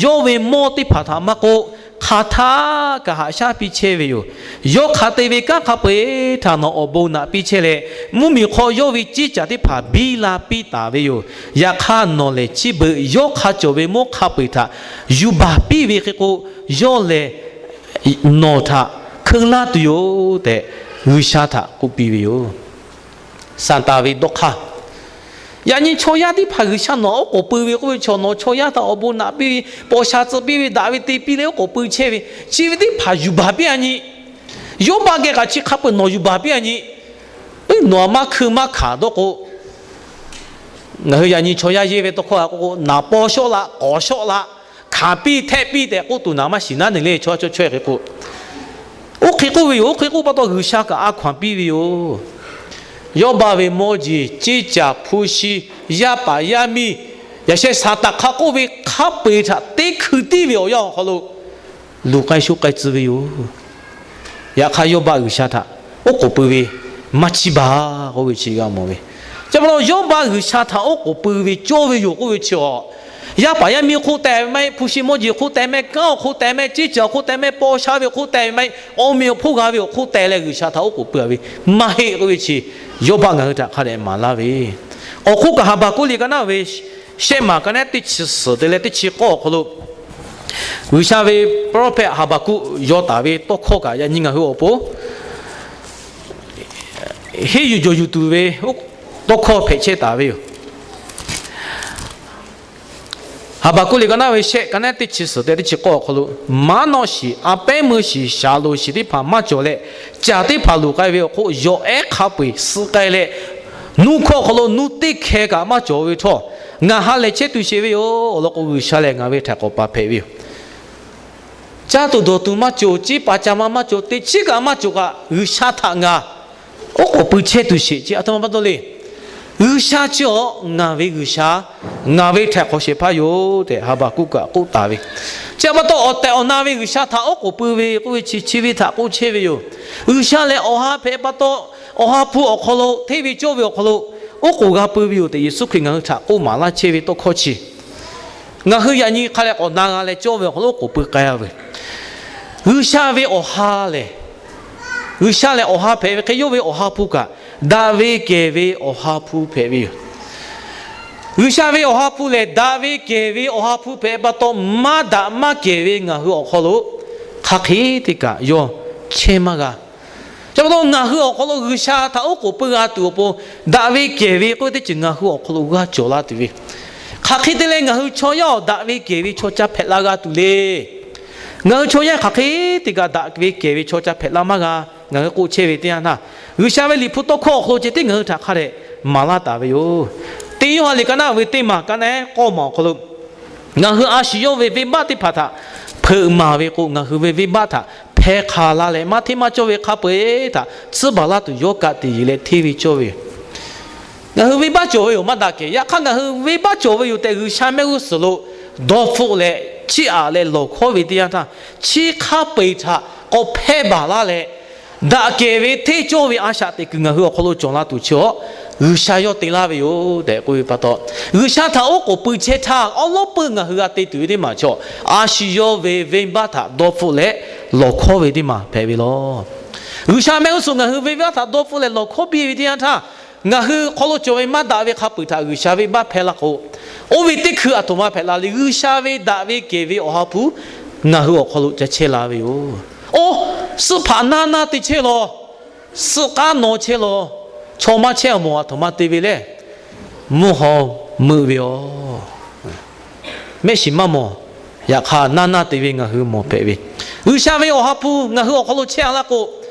yawˇ ve mawˇ teˇ hpaˍ htaꞈ maˇ k'oˆ, hk'aˬ htaˇ kaꞈ haꞈ shaˉ piˇ chehˇ ve yoˬ. Yawˇ hk'a te ve kanˉ hk'a peu-eˬ htaꞈ nawˬ awˬ bon naꞈ piˇ chehˇ leh, mvuhˇmiˬ hk'aw yawˇ ve ceˇ caˬ teˇ hpaˍ biˇ la piˇ taˍ ve yoˬ. Yaꞈ hk'aˇ, nawˬ lehˬ chi beuꞈ yawˇ hk'a cawˬ ve mawˇ hk'a peu-eˬ htaꞈ yuˬ baˬ piˇ ve hk'e k'o, yawˇ lehˬ nawˬ htaꞈ hkeu laˇ tuˬ yoˬ tehꞈ, G'uiˬsha htaꞈ k'oˆ piˇ ve yoˬ. Saˍtanˍ ve dawˇ hk'aˇ. Yaꞈ nyi chaw yaˇ teˇ hpaˍ G'uiˬsha nawˬ oˉ k'oˍ pui ve k'oˆ ve chaw, nawˬ chaw yaˇ htaꞈ awˬ bon naꞈ piˇ ve, paw sha tcuh piˇ ve, daꞈ ve te piˇ leh oˉ k'oˍ pui chehˇ ve, chi ve teˇ hpaˍ yuˬ baˬ piˇ a nyi. Yawˇbaˆ geh kaꞈ chi hk'a peu-eˬ nawˬ yuˬ baˬ piˇ a nyi. Nawˬ a maˇ hkui maˇ hkanˍ dawˇ k'o, ngaˬ hui yaꞈ nyi chaw yaˇ yehˇ ve tawˇ hkawˇ a k'oˆ k'o, naˍ paw shawˆ la, k'awˍ shawˆ la, hkanˍ piˇ htehˆ piˇ tehꞈ k'oˆ tuˬ naˍ maˇ shiˍ naˉ neˬ le. Chaw yaˇ chaw chaweh hk'e k'o, oˇ hk'e k'oˆ ve yoˬ. Oˇ hk'e k'oˆ pa taw, G'uiˬsha kaꞈ a hkaw-anˬ piˇ ve yoˬ. Yawˇbaˆ ve mawˇ jeˬ, ceˇ caˬ hpu shi, yaˇ paˍ yaˇ miˇ, yaꞈ sheh Saˍtanˍ hk'a k'oˆ ve hk'a peu-eˬ htaꞈ teˇ hkui tiˉ ve awˬ yanˇ awˬ hk'aw lo luˬ k'ai sho k'ai tcuh ve yoˬ. Yaꞈ hk'aˇ, Yawˇbaˆ G'uiˬsha htaꞈ oˉ k'oˍ pui ve maˇ chiˇ baˬ k'oˆ ve chi g'a mawˬ ve. Chi pa taw, Yawˇbaˆ G'uiˬsha htaꞈ oˉ k'oˍ pui ve cawˇ ve yoˬ k'oˆ ve chi awˬ, yaˇ paˍ yaˇ miˇ hk'oˆ teh ve maˇ heˆ, hpu shi mawˇ jeˬ hk'oˆ teh mehˆ, kanˉ awˬ hk'oˆ teh mehˆ, ceˇ caˬ awˬ hk'oˆ teh mehˆ, paw sha ve awˬ hk'oˆ teh ve maˇ heˆ, awˬ meꞈ awˬ hponˇ g'a ve awˬ hk'oˆ teh leh G'uiˬsha htaꞈ oˉ k'oˍ pui a ve maˇ heˆ k'oˆ ve chi, Yawˇbaˆ ngaˬ hui htaꞈ hk'a dehꞈ maˍ laˇ ve. Awˬ hk'oˆ kaꞈ, Haˍbaˍkuˆ liꞈ ka naˉ ve shehˆ maˬ ka naˉ teˇ chi suhˍ te leh teˇ chi k'awˇ awˬ hk'aw lo, G'uiˬsha ve prophet Haˍbaˍkuˆ yaw taˍ ve tawˇ hkawˇ kaꞈ yaꞈ nyi ngaˬ hui awˬ pon henˇ yuˬ jawˬ yuˬ tuˬ ve tawˇ hkawˇ hpehꞈ chehˇ taˍ ve yoˬ. Haˍbaˍkuˆ liꞈ ka naˉ ve shehˆ ka naˉ teˇ chi suhˍ te teˇ chi k'awˇ awˬ hk'aw lo, maˉ nawˆ shiˍ, a pehˉ meuˇ shiˍ, shaˍlonˍ shiˍ teˇ hpaˍ maˇ cawˬ leh, caˬ teˇ hpaˍ luˬ k'ai ve awˬ hk'oˆ yawˬ ehˉ hk'a peu-eˬ suh k'ai leh, nuˇ hkawˇ awˬ hk'aw lo nuˇ teˇ hkeh kaꞈ maˇ cawˬ ve htawˇ, ngaˬ ha lehˬ chehˇ tuˬ sheˍ ve yoˬ. Awˬ lawn k'o, G'uiˬsha lehˬ ngaˬ ve htaiˍ hk'awꞈ paˍ hpehꞈ ve yoˬ. Caˇ tuˬ dawˬ tuˬ maˇ cawˬ, ceˇ paˍ ca ma maˇ cawˬ, teꞈ chiˉ kaꞈ maˇ cawˬ kaꞈ, G'uiˬsha htaꞈ ngaˬ oˉ k'oˍ pui chehˇ tuˬ sheˍ. Chi a htoꞈ ma pa taw le. G'uiˬsha chi awˬ ngaˬ ve G'uiˬsha, ngaˬ ve htaiˍ hk'awꞈ shehˍ hpaˇ yoˬ tehꞈ, Haˍbaˍkuˆ kaꞈ k'oˆ taˍ ve. Chi pa taw, awˬ tehˬ awˬ na ve G'uiˬsha htaꞈ oˉ k'oˍ pui ve k'oˆ ve chi, chi ve htaꞈ k'oˆ chehˇ ve yoˬ. G'uiˬsha lehˬ awˬ ha hpehꞈ pa taw, awˬ ha hpu awˬ hk'aw lo hteˇ ve cawˇ ve awˬ hk'aw lo oˉ k'oˍ g'a pui ve yoˬ tehꞈ, Yeˍsuˆ Hkriꞈ ngaˬ hui htaꞈ k'oˆ maˍ laˇ chehˇ ve tawˇ hkawˇ chi, ngaˬ hui yaꞈ nyi hk'a leh k'awꞈ na g'a leh cawˇ ve awˬ hk'aw lo oˉ k'oˍ pui k'ai a veuˬ. G'uiˬsha ve awˬ ha lehˬ, G'uiˬsha lehˬ awˬ ha hpehꞈ ve hk'e, yawˇ ve awˬ ha hpu kaꞈ daꞈ ve kehˬ ve awˬ ha hpu hpehꞈ ve yoˬ. G'uiˬsha ve awˬ ha hpu lehˬ, daꞈ ve kehˬ ve awˬ ha hpu hpehꞈ pa taw, maˇ daꞈ maˇ kehˬ ve ngaˬ hui awˬ hk'aw lo hk'aˬ hk'e te kaꞈ yawˇ chehˇ maˇ g'a. Chi pa taw, ngaˬ hui awˬ hk'aw lo G'uiˬsha htaꞈ oˉ k'oˍ pui g'a tuˬ awˬ pon, daꞈ ve kehˬ ve k'oˆ ve teˇ ceuˬ ngaˬ hui awˬ hk'aw lo g'aˇ cawˬ la tuˬ ve, hk'aˬ hk'e te leh ngaˬ hui chaw yaˇ awˬ daꞈ ve kehˬ ve chaw ca hpehꞈ la g'a tuˬ le. Ngaˬ hui chaw yaˇ hk'aˬ hk'e te kaꞈ daꞈ ve kehˬ ve chaw ca hpehꞈ la maˇ g'a. Ngaˬ hui k'oˆ chehˇ ve teˇ yanˇ htaˇ, G'uiˬsha ve liꞈ hpu tawˇ hkawˇ awˬ hk'aw lo ceh tiˉ ngaˬ hui htaꞈ hk'a dehꞈ maˍ laˇ taˍ ve yoˬ. Teˇ Yoˇhanˬ liꞈ ka naˉ ve teˇ maˬ ka naˉ k'awˇ maˬ awˬ hk'aw lo, ngaˬ hui a shu yawˇ ve venˇbaˆ teˇ hpaˍ htaꞈ hpeuꞈ maˍ ve k'o, ngaˬ hui ve venˇbaˆ htaꞈ hpeh hk'a la leh, maˇ hteˇ maˇ cawˇ ve hk'a peu-eˬ htaꞈ tsuhˇ baˬ laˇ tuˬ yawˇ ka tiꞈ yeˬ leh hteˇ ve cawˇ ve yoˬ. Ngaˬ hui venˇbaˆ cawˬ ve yoˬ, maˇ daꞈ kehˬ. Yaꞈ hk'aˇ, ngaˬ hui venˇbaˆ cawˬ ve yoˬ tehꞈ G'uiˬsha mehˆ g'uˇ suhˍ lo dawˇ hpfuhˆ leh chiˇ aꞈ leh lawˬ hkawˉ ve teˇ yanˇ htaˇ, chi hk'a peu-eˬ htaꞈ k'awꞈ hpehˇ baˬ laˇ leh, daꞈ kehˬ ve hteˇ cawˇ ve a shaꞈ teꞈ kuiˬ ngaˬ hui awˬ hk'aw lo cawˬ la tuˬ chi awˬ, G'uiˬsha yawˇ te laˇ ve yoˬ tehꞈ k'oˆ ve pa taw, G'uiˬsha htaꞈ oˉ k'oˍ pui chehˇ htaˇ, awˉ lawˉ peuˇ ngaˬ hui g'a te tuˬ ve teˇ maˬ chi awˬ, a shu yawˇ ve venˇbaˆ htaꞈ dawˇ hpfuhˆ leh lawˬ hkawˉ ve teˇ maˬ hpehꞈ ve yoˬ. G'uiˬsha mehˆ g'uˇ suhˍ ngaˬ hui ve venˇbaˆ htaꞈ dawˇ hpfuhˆ leh lawˬ hkawˉ piˇ ve teˇ yanˇ htaˇ, ngaˬ hui hk'aw lo cawˬ ve maˇ daꞈ ve hk'a peu-eˬ htaꞈ G'uiˬsha venˇbaˆ hpehˇ la k'o, oˇ ve teˇ hkui a htoꞈ ma hpehꞈ la le. G'uiˬsha ve daꞈ ve kehˬ ve awˬ ha hpu ngaˬ hui awˬ hk'aw lo ca chehˇ la ve yoˬ. Oˇ, suhˆ hpaꞈ naˇ naˇ te chehˇ law, suhˆ k'aˉ naw chehˇ law, chaw maˇ chehˇ a mawˬ a htoꞈ ma te ve lehˬ, mvuhˇ haw meuˆ ve yoˬ. Mehˆ shiˍ maˇ mawˬ. Yaꞈ hk'aˇ, naˇ naˇ te ve ngaˬ hui mawˬ hpehꞈ ve, G'uiˬsha ve awˬ ha hpu ngaˬ hui awˬ hk'aw lo chehˇ a laˇ k'o,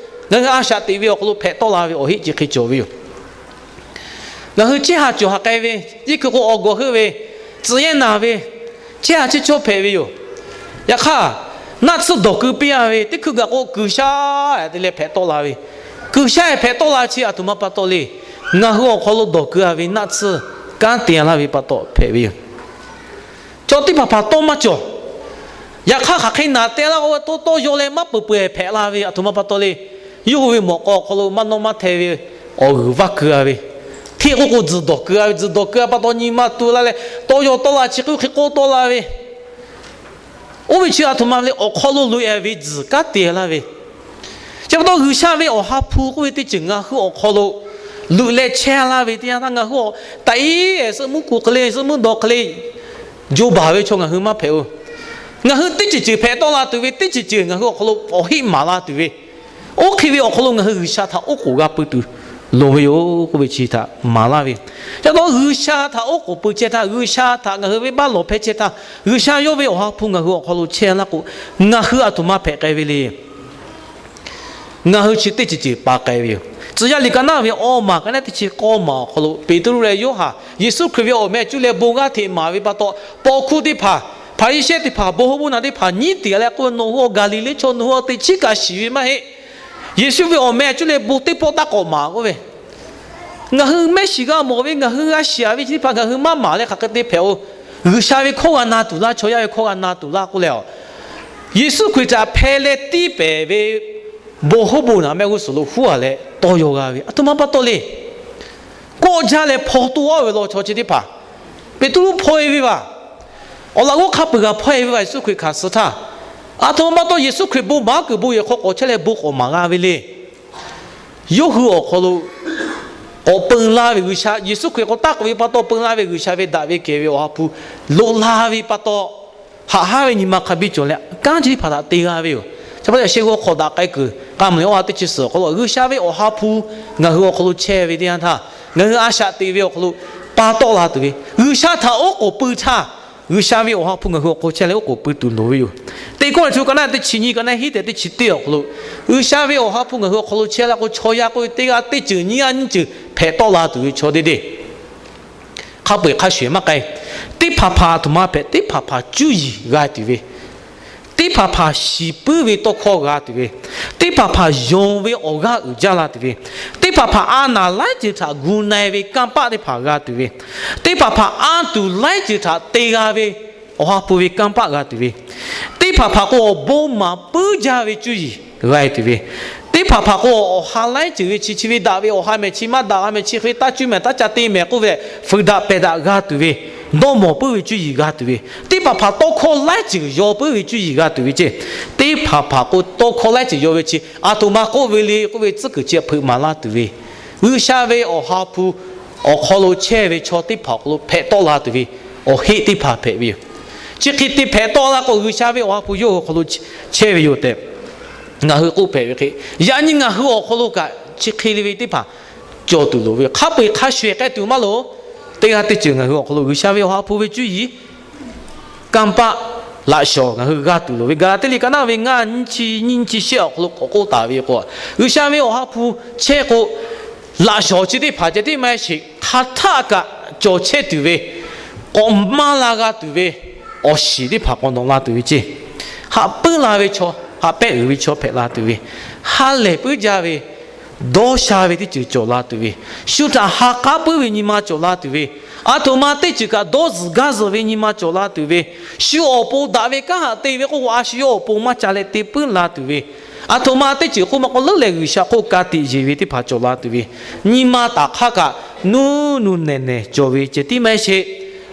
ngaˬ hui a shaꞈ teꞈ ve awˬ hk'aw lo hpehꞈ tawˆ la ve awˬ heˆ chi hk'e cawˬ ve yoˬ. Ngaˬ hui chehˇ ha cawˬ ha k'ai ve, teˇ hkui k'o awˬ gawˬ heuˆ ve, tcuh yehˇ naˬ ve, chehˇ ha chehˇ chawˇ hpehꞈ ve yoˬ. Yaꞈ hk'aˇ, naˆ tsuhˇ dawˬ keu piˇ a ve, teˇ hkui gaˬ k'o kuiˬ shaˉ te leh hpehꞈ tawˆ la ve, kuiˬ shaˉ hpehꞈ tawˆ la chi a htoꞈ ma pa taw le. Ngaˬ hui awˬ hk'aw lo dawˬ keu a ve naˆ tsuhˇ kanˉ te a laˇ ve pa taw hpehꞈ ve yoˬ. Chaw teˇ hpaˍ hpaˍ tawˇ maˇ cawˬ. Yaꞈ hk'aˇ, hk'aˬ hk'e naˬ te laˇ k'o, tawˇ tawˇ yaw leh maˇ peuˬ peuˬ hpehꞈ la ve a htoꞈ ma pa taw le. Yawˇ hui ve mawꞈ k'aw awˬ hk'aw lo maˇ nawˇ maˇ hte ve awˬ g'uiˬ vaˇ keu a ve, hteˇ k'oˆ k'o tzuhˬ dawˬ keu a ve, tzuhˬ dawˬ keu a pa taw nyi ma tu laˇ leh, tawˇ yaw tawˆ la chi k'oˆ hk'e k'oˆ tawˆ la ve, Oˇ ve chi a htoꞈ ma le, awˬ hk'aw lo loꞈ e ve tzuhˬ kanˉ te laˇ ve. Chi pa taw G'uiˬsha ve Awˬ ha hpu k'oˆ ve teˇ ceuˬ ngaˬ hui awˬ hk'aw lo loꞈ leh chehˇ laˇ ve teˇ yanˇ htaˇ, ngaˬ hui taꞈ iˉ suhˆ mvuhˇ ku hk'e le, suhˆ mvuhˇ daw hk'e le jo baˬ ve chaw ngaˬ hui maˇ hpehꞈ-o. Ngaˬ hui teˇ ceuˬ ceuˬ hpehꞈ tawˆ la tuˬ ve, teˇ ceuˬ ceuˬ ngaˬ hui awˬ hk'aw lo awˬ heˆ maˍ la tuˬ ve, oˇ hk'e ve awˬ hk'aw lo ngaˬ hui G'uiˬsha htaꞈ oˉ k'oˍ g'a pui tuˬ loˍ ve yoˬ k'oˆ ve chi htaꞈ maˍ laˇ ve. Chi pa taw G'uiˬsha htaꞈ oˉ k'oˍ pui chehˇ htaˇ, G'uiˬsha htaꞈ ngaˬ hui venˇbaˆ lawˬ hpehˇ chehˇ htaˇ, G'uiˬsha yawˇ ve Awˬ ha hpu ngaˬ hui awˬ hk'aw lo chehˇ laˇ k'o, ngaˬ hui a htoꞈ ma hpehꞈ k'ai ve le. Ngaˬ hui chi teˇ ceuˬ ceuˬ pa k'ai ve yoˬ. Tcuh yaˇ liꞈ ka naˉ ve awˇ maˬ ka naˉ teˇ chi k'awˇ maˬ awˬ hk'aw lo Peˍtruˆ leh Yoˇhanˬ Yeˍsuˆ Hkriꞈ ve awˬ meh cuˇ leh bon g'aˇ hteꞈ maˍ ve pa taw, paw hkuˇ teˇ hpaˍ, Hpaˍriˍsehˇ teˇ hpaˍ, bon hoˇ bon naˬ teˇ hpaˍ nyiˉ tiˍ leh k'oˆ ve, Nawˬ hui awˬ Gaˍliˍlehˇ chaw, nawˬ hui awˬ teꞈ chiˉ kaꞈ shiˍ ve maˇ heˆ. Yeˍsuˆ ve awˬ meh cuˇ leh bon teˇ pawˆ taˇ k'awꞈ maˍ k'oˆ ve, ngaˬ hui mehˆ shiˍ g'a mawˬ ve, ngaˬ hui g'a shiˍ ve chi teˇ hpaˍ ngaˬ hui maˇ maˍ leh hk'aˬ hk'e te hpehꞈ-o. G'uiˬsha ve hkawˇ g'a na tuˬ laˇ, chaw yaˇ ve hkawˇ g'a na tuˬ laˇ k'oˆ leh, Yeˍsuˆ Hkriꞈ htaꞈ hpeh leh tiˇ pehˍ ve bon hoˇ bon naˬ mehˆ g'uˇ suhˍ lo huˉ a leh tawˇ yaw g'a ve a htoꞈ ma pa taw le. Kawˆ jaˇ leh hpaw toˇ aˉ ve law chaw chi teˇ hpaˍ, Peˍtruˆ hpaw e ve vaˬ, awˬ laꞈ g'awˇ hk'a peu-eˬ g'a hpaw e ve vaˬ, Yeˍsuˆ Hkriꞈ hkanˍ suh htaˇ, a htoꞈ ma pa taw Yeˍsuˆ Hkriꞈ bon maˍ kuiˬ bon yehˬ hk'aw k'awꞈ chehˇ leh bon k'awꞈ maˍ g'a ve le. Yawˇ hui awˬ hk'aw lo k'awꞈ peu laˇ ve G'uiˬsha, Yeˍsuˆ Hkriꞈ k'awꞈ taˇ k'oꞈ ve pa taw peu laˇ ve G'uiˬsha ve daꞈ ve kehˬ ve Awˬ ha hpu loꞈ la ve pa taw, haꞈ haˉ ve nyi ma hk'a biˇ cawˬ leh kanˉ chi teˇ hpaˍ htaꞈ te g'a ve yoˬ. Chi pa taw yaꞈ sheh g'aw hk'awꞈ daꞈ k'ai kuiˬ k'a mui awˇ ha teˇ chi suhˍ awˬ hk'aw lo G'uiˬsha ve Awˬ ha hpu ngaˬ hui awˬ hk'aw lo chehˇ ve teˇ yanˇ htaˇ, ngaˬ hui a shaꞈ teꞈ ve awˬ hk'aw lo pa tawˆ la tuˬ ve, G'uiˬsha htaꞈ oˉ k'oˍ pui htaˇ, G'uiˬsha ve Awˬ ha hpu ngaˬ hui awˬ hk'aw chehˇ leh oˉ k'oˍ pui tuˬ loˍ ve yoˬ. Teˇ Kawˇrenˍhtuˆ ka naˉ teˇ chi nyi ka naˉ hiˉ tehꞈ teˇ chi teˇ awˬ hk'aw lo, G'uiˬsha ve Awˬ ha hpu ngaˬ hui awˬ hk'aw lo chehˇ la k'o, chaw yaˇ k'oˆ ve teˇ g'aˇ teˇ ceuˬ nyiˇ g'aˇ nyiˇ ceuˬ hpehꞈ tawˆ la tuˬ ve chaw deˇ deˇ hk'a peu-eˬ hk'a shuˍ maˇ k'ai. Teˇ hpaˍ hpaˍ a htoꞈ ma hpehꞈ, teˇ hpaˍ hpaˍ cuˇ yiˍ g'a tuˬ ve, teˇ hpaˍ hpaˍ shiˍ puiˉ ve tawˇ hkawˇ g'a tuˬ ve, teˇ hpaˍ hpaˍ yonˍ ve awˬ g'aˇ uiˍ jaˇ la tuˬ ve, teˇ hpaˍ hpaˍ a naˍ laiˉ ceuˬ htaꞈ gu na-e ve kanˇ paˆ teˇ hpaˍ g'a tuˬ ve, teˇ hpaˍ hpaˍ a tuˬ laiˉ ceuˬ htaꞈ te g'a ve Awˬ ha hpu ve kanˇ paˆ g'a tuˬ ve, teˇ hpaˍ hpaˍ k'o awˬ bon maˍ puiˉ jaˇ ve cuˇ yiˍ g'a-e tuˬ ve, teˇ hpaˍ hpaˍ k'o awˬ ha laiˉ ceuˬ ve chi chi ve daꞈ ve awˬ ha mehˍ, chi maˇ daꞈ g'a mehˍ, chi hk'e taˇ cuˇ mehˍ taˇ ca te mehˍ k'oˆ ve leh fuiˍ daꞈ pehˬ daꞈ g'a tuˬ ve, dawˇ mawˬ puiˉ ve cuˇ yiˍ g'a tuˬ ve, teˇ hpaˍ hpaˍ tawˇ hkawˇ laiˉ ceuˬ yaw puiˉ ve cuˇ yiˍ g'a tuˬ ve ceˇ. Teˇ hpaˍ hpaˍ k'o tawˇ hkawˇ laiˉ ceuˬ yaw ve chi a htoꞈ ma k'oˆ ve le k'oˆ ve tcuhˉ kuiˬ chi hpeuꞈ maˍ laˇ tuˬ ve, G'uiˬsha ve Awˬ ha hpu awˬ hk'aw lo chehˇ ve chaw teˇ hpaˍ awˬ hk'aw lo hpehꞈ tawˆ la tuˬ ve awˬ heˆ teˇ hpaˍ hpehꞈ ve yoˬ. Chi hk'e te hpehꞈ tawˆ la k'o, G'uiˬsha ve Awˬ ha hpu yawˇ hui awˬ hk'aw lo chehˇ ve yoˬ tehꞈ ngaˬ hui k'oˆ hpehꞈ ve hk'e, yaꞈ nyi ngaˬ hui awˬ hk'aw lo kaꞈ chi hk'e le ve teˇ hpaˍ cawˬ tuˬ loˍ ve yoˬ. Hk'a peu-eˬ hk'a shuˍ-eˬ k'ai tuˬ maˇ loˍ. Teˇ g'aˇ teˇ ceuˬ ngaˬ hui awˬ hk'aw lo G'uiˬsha ve Awˬ ha hpu ve cuˇ yiˍ kanˇ paˆ laꞈ shawnˍ ngaˬ hui g'a tuˬ loˍ ve, Gaˍlaˍtiˆ liꞈ ka naˉ ve ngaˇ nyiˇ chi nyiˇ chi shehˆ awˬ hk'aw lo k'awꞈ k'oˆ taˍ ve k'o, G'uiˬsha ve Awˬ ha hpu chehˇ k'o, laꞈ shawnˍ chi teˇ hpaˍ ceh tiˉ maˇ heˆ sheˍ, hk'aˬ htaˆ kaꞈ cawˬ chehˇ tuˬ ve, k'awꞈ maˇ la g'a tuˬ ve awˬ shiˍ teˇ hpaˍ k'awꞈ nawꞈ la tuˬ ve ceˇ. Haꞈ puiˉ la ve chaw, haꞈ pehˆ uiˍ ve chaw hpehꞈ la tuˬ ve, ha lehˬ puiˉ jaˇ ve, dawˇ sha ve teˇ ceuˬ cawˬ la tuˬ ve, shu htaꞈ ha k'aˉ puiˉ ve nyi ma cawˬ la tuˬ ve, a htoꞈ ma teˇ ceuˬ kaꞈ dawˇ zuhˬ gaˇ zuhˬ ve nyi ma cawˬ la tuˬ ve, shu awˬ pon daꞈ ve kanˉ haꞈ te ve k'oˆ k'o, a shu yawˇ awˬ pon maˇ ca leh te puiˉ la tuˬ ve, a htoꞈ ma teˇ ceuˬ k'oˆ maˇ k'o leuˉ leh G'uiˬsha hk'oˆ ka tiꞈ yeˬ ve teˇ hpaˍ cawˬ la tuˬ ve, nyi ma taˍ hk'aˇ kaꞈ nuˇ nuˇ nehˬ nehˬ cawˬ ve ceh tiˉ maˇ heˆ sheˍ,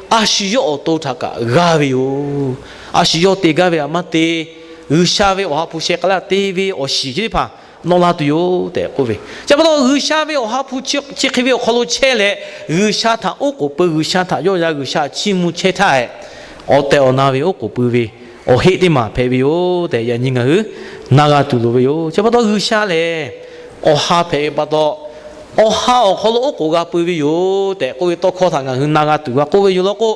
a shu yawˇ awˬ to htaꞈ kaꞈ g'a ve yoˬ. A shu yawˇ te gaˇ ve htaꞈ maˇ te, G'uiˬsha ve Awˬ ha hpu sheh k'ai laˇ te ve awˬ shiˍ chi teˇ hpaˍ nawꞈ la tuˬ yoˬ tehꞈ k'oˆ ve. Chi pa taw G'uiˬsha ve Awˬ ha hpu chi hk'e ve awˬ hk'aw lo chehˇ leh, G'uiˬsha htaꞈ oˉ k'oˍ pui, G'uiˬsha htaꞈ yawˆ yan G'uiˬsha chiˇ mvuh chehˇ htaˇ, awˬ tehˬ awˬ na ve oˉ k'oˍ pui ve awˬ heˆ teˇ maˬ hpehꞈ ve yoˬ tehꞈ yaꞈ nyi ngaˬ hui na g'a tuˬ loˍ ve yoˬ. Chi pa taw G'uiˬsha lehˬ, Awˬ ha hpehꞈ ve pa taw, Awˬ ha awˬ hk'aw lo oˉ k'oˍ g'a pui ve yoˬ tehꞈ k'oˆ ve tawˇ hkawˇ htaꞈ ngaˬ hui na g'a tuˬ g'a k'oˆ ve yoˬ law k'o,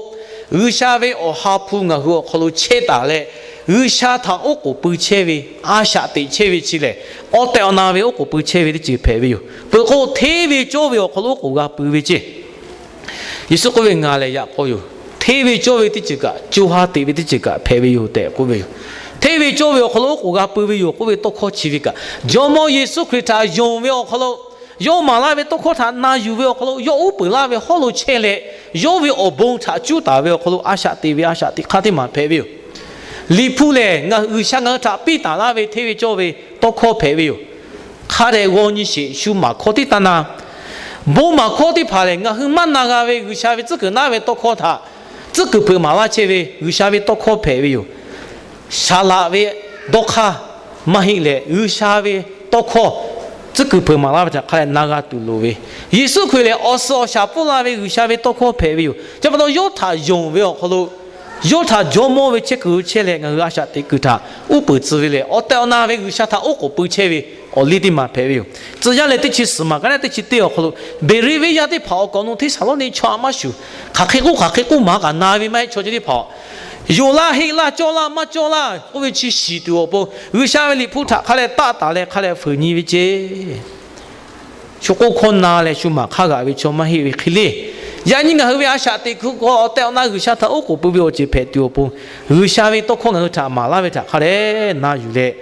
G'uiˬsha ve Awˬ ha hpu ngaˬ hui awˬ hk'aw lo chehˇ taˍ leh, G'uiˬsha htaꞈ oˉ k'oˍ pui chehˇ ve, a shaꞈ teꞈ chehˇ ve chi lehˬ, awˬ tehˬ awˬ na ve oˉ k'oˍ pui chehˇ ve teˇ ceuˬ hpehꞈ ve yoˬ. Peuˬ k'o, hteˇ ve cawˇ ve awˬ hk'aw lo oˉ k'oˍ g'a pui ve ceˇ. Yeˍsuˆ k'oˆ ve, Ngaˬ lehˬ yaꞈ k'aw yoˬ. Hteˇ ve cawˇ ve teˇ ceuˬ kaꞈ, co ha teꞈ ve teˇ ceuˬ kaꞈ hpehꞈ ve yoˬ tehꞈ k'oˆ ve yoˬ. Hteˇ ve cawˇ ve awˬ hk'aw lo oˉ k'oˍ g'a pui ve yoˬ k'oˆ ve tawˇ hkawˇ chi ve kaꞈ, Jawˇmawˇ Yeˍsuˆ Hkriꞈ htaꞈ yonˍ ve awˬ hk'aw lo, yawˇ maˍ laˇ ve tawˇ hkawˇ htaꞈ na yuˬ ve awˬ hk'aw lo, yawˇ uˉ peunˍ laˇ ve hawˉ lo chehˇ leh, yawˇ ve awˬ bon htaꞈ cuˉ taˍ ve awˬ hk'aw lo a shaꞈ teꞈ ve a shaꞈ teꞈ hk'aˇ teˇ maˬ hpehꞈ ve yoˬ. Liꞈ hpu lehˬ, ngaˬ hui G'uiˬsha ngaˬ hui htaꞈ piˇ taˍ laˇ ve hteˇ ve cawˇ ve tawˇ hkawˇ hpehꞈ ve yoˬ. Hk'a dehꞈ g'aw nyi sheˍ, shu maˍ hkawˇ tiˉ taˇ na. Bon maˍ hkawˇ teˇ hpaˍ lehˬ, ngaˬ hui maˇ na g'a ve G'uiˬsha ve tcuhˉ kuiˬ naˉ ve tawˇ hkawˇ htaꞈ tcuhˉ kuiˬ hpeuꞈ maˍ laˇ chehˇ ve G'uiˬsha ve tawˇ hkawˇ hpehꞈ ve yoˬ. Saˍ laꞈ ve dawˇ hk'aˇ maˇ heˆ leh, G'uiˬsha ve tawˇ hkawˇ tcuhˉ kuiˬ hpeuꞈ maˍ laˇ ve htaꞈ hk'a leh na g'a tuˬ loˍ ve, Yeˍsuˆ Hkriꞈ lehˬ awˬ suhˍ awˬ shaˍ pfuhˇ la ve G'uiˬsha ve tawˇ hkawˇ hpehꞈ ve yoˬ. Chi pa taw, yawˇ htaꞈ yonˍ ve awˬ hk'aw lo, yawˇ htaꞈ jawˇmawˇ ve chehˇ kuiˬ chehˇ leh, ngaˬ hui a shaꞈ teꞈ kuiˬ htaꞈ uˉ peunˍ tcuh ve lehˬ, awˬ tehˬ awˬ na ve G'uiˬsha htaꞈ oˉ k'oˍ pui chehˇ ve awˬ liˇ teˇ maˬ hpehꞈ ve yoˬ. Tcuh yaˇ leh teˇ chi suhˍ maˬ ka naˉ teˇ chi teˇ awˬ hk'aw lo, Beˍriˆ venˇ yaˇ teˇ hpaˍ awˬ kaˍ awˬ nu Hteˇsaˍlawˇniˆ chaw a maˇ shuˍ, hk'aˬ hk'e k'oˆ hk'aˬ hk'e k'oˆ maˍ kaꞈ na ve maˇ heˆ. Chaw chi teˇ hpaˍ yonˍ laˇ heˆ laˇ cawˇ laˇ maˇ cawˇ laˇ k'oˆ ve chi shiˍ tuˬ awˬ pon, G'uiˬsha ve Liꞈ hpu htaꞈ hk'a leh taˆ taˍ leh hk'a leh fuiˍ nyi ve ceˇ. Shu k'oˆ hkawˇ na leh shu maˍ hk'aˇ g'aꞈ ve chaw maˇ heˆ ve hk'e le. Yaꞈ nyi ngaˬ hui ve a shaꞈ teꞈ kuiˬ hk'aw awˬ tehˬ awˬ na G'uiˬsha htaꞈ oˉ k'oˍ pui ve awˬ ceuˬ hpehꞈ tuˬ awˬ pon, G'uiˬsha ve tawˇ hkawˇ ngaˬ hui htaꞈ maˍ laˇ ve htaꞈ hk'a leh na yuˬ leh,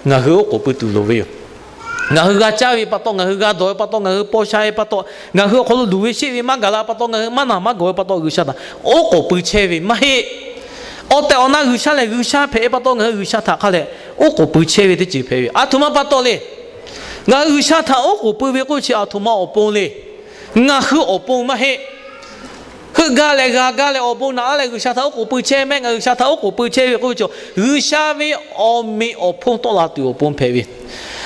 ngaˬ hui oˉ k'oˍ pui tuˬ loˍ ve yoˬ. Ngaˬ hui g'a caˇ ve pa taw, ngaˬ hui g'a dawˬ ve pa taw, ngaˬ hui paw sha ve pa taw, ngaˬ hui awˬ hk'aw lo luˬ ve sheˆ ve maˇ gaˬ la pa taw, ngaˬ hui maˇ naˬ maˇ gawˬ ve pa taw, G'uiˬsha htaꞈ oˉ k'oˍ pui chehˇ ve maˇ heˆ. Awˬ tehˬ awˬ na G'uiˬsha lehˬ G'uiˬsha hpehꞈ ve pa taw, ngaˬ hui G'uiˬsha htaꞈ hk'a leh oˉ k'oˍ pui chehˇ ve teˇ ceuˬ hpehꞈ ve. Aˬ htoꞈ ma pa taw le. Ngaˬ hui G'uiˬsha htaꞈ oˉ k'oˍ pui ve k'oˆ chi aˬ htoꞈ ma awˬ pon le. Ngaˬ hui awˬ pon maˇ heˆ. Heuˆ gaˇ leh g'a gaˇ leh awˬ bon naꞈ laˇ leh G'uiˬsha htaꞈ oˉ k'oˍ pui chehˇ mehˆ. Ngaˬ hui G'uiˬsha htaꞈ oˉ k'oˍ pui chehˇ ve k'oˆ ve chaw, G'uiˬsha ve awˬ meꞈ awˬ hponˇ tawˆ la tuˬ awˬ pon hpehꞈ ve.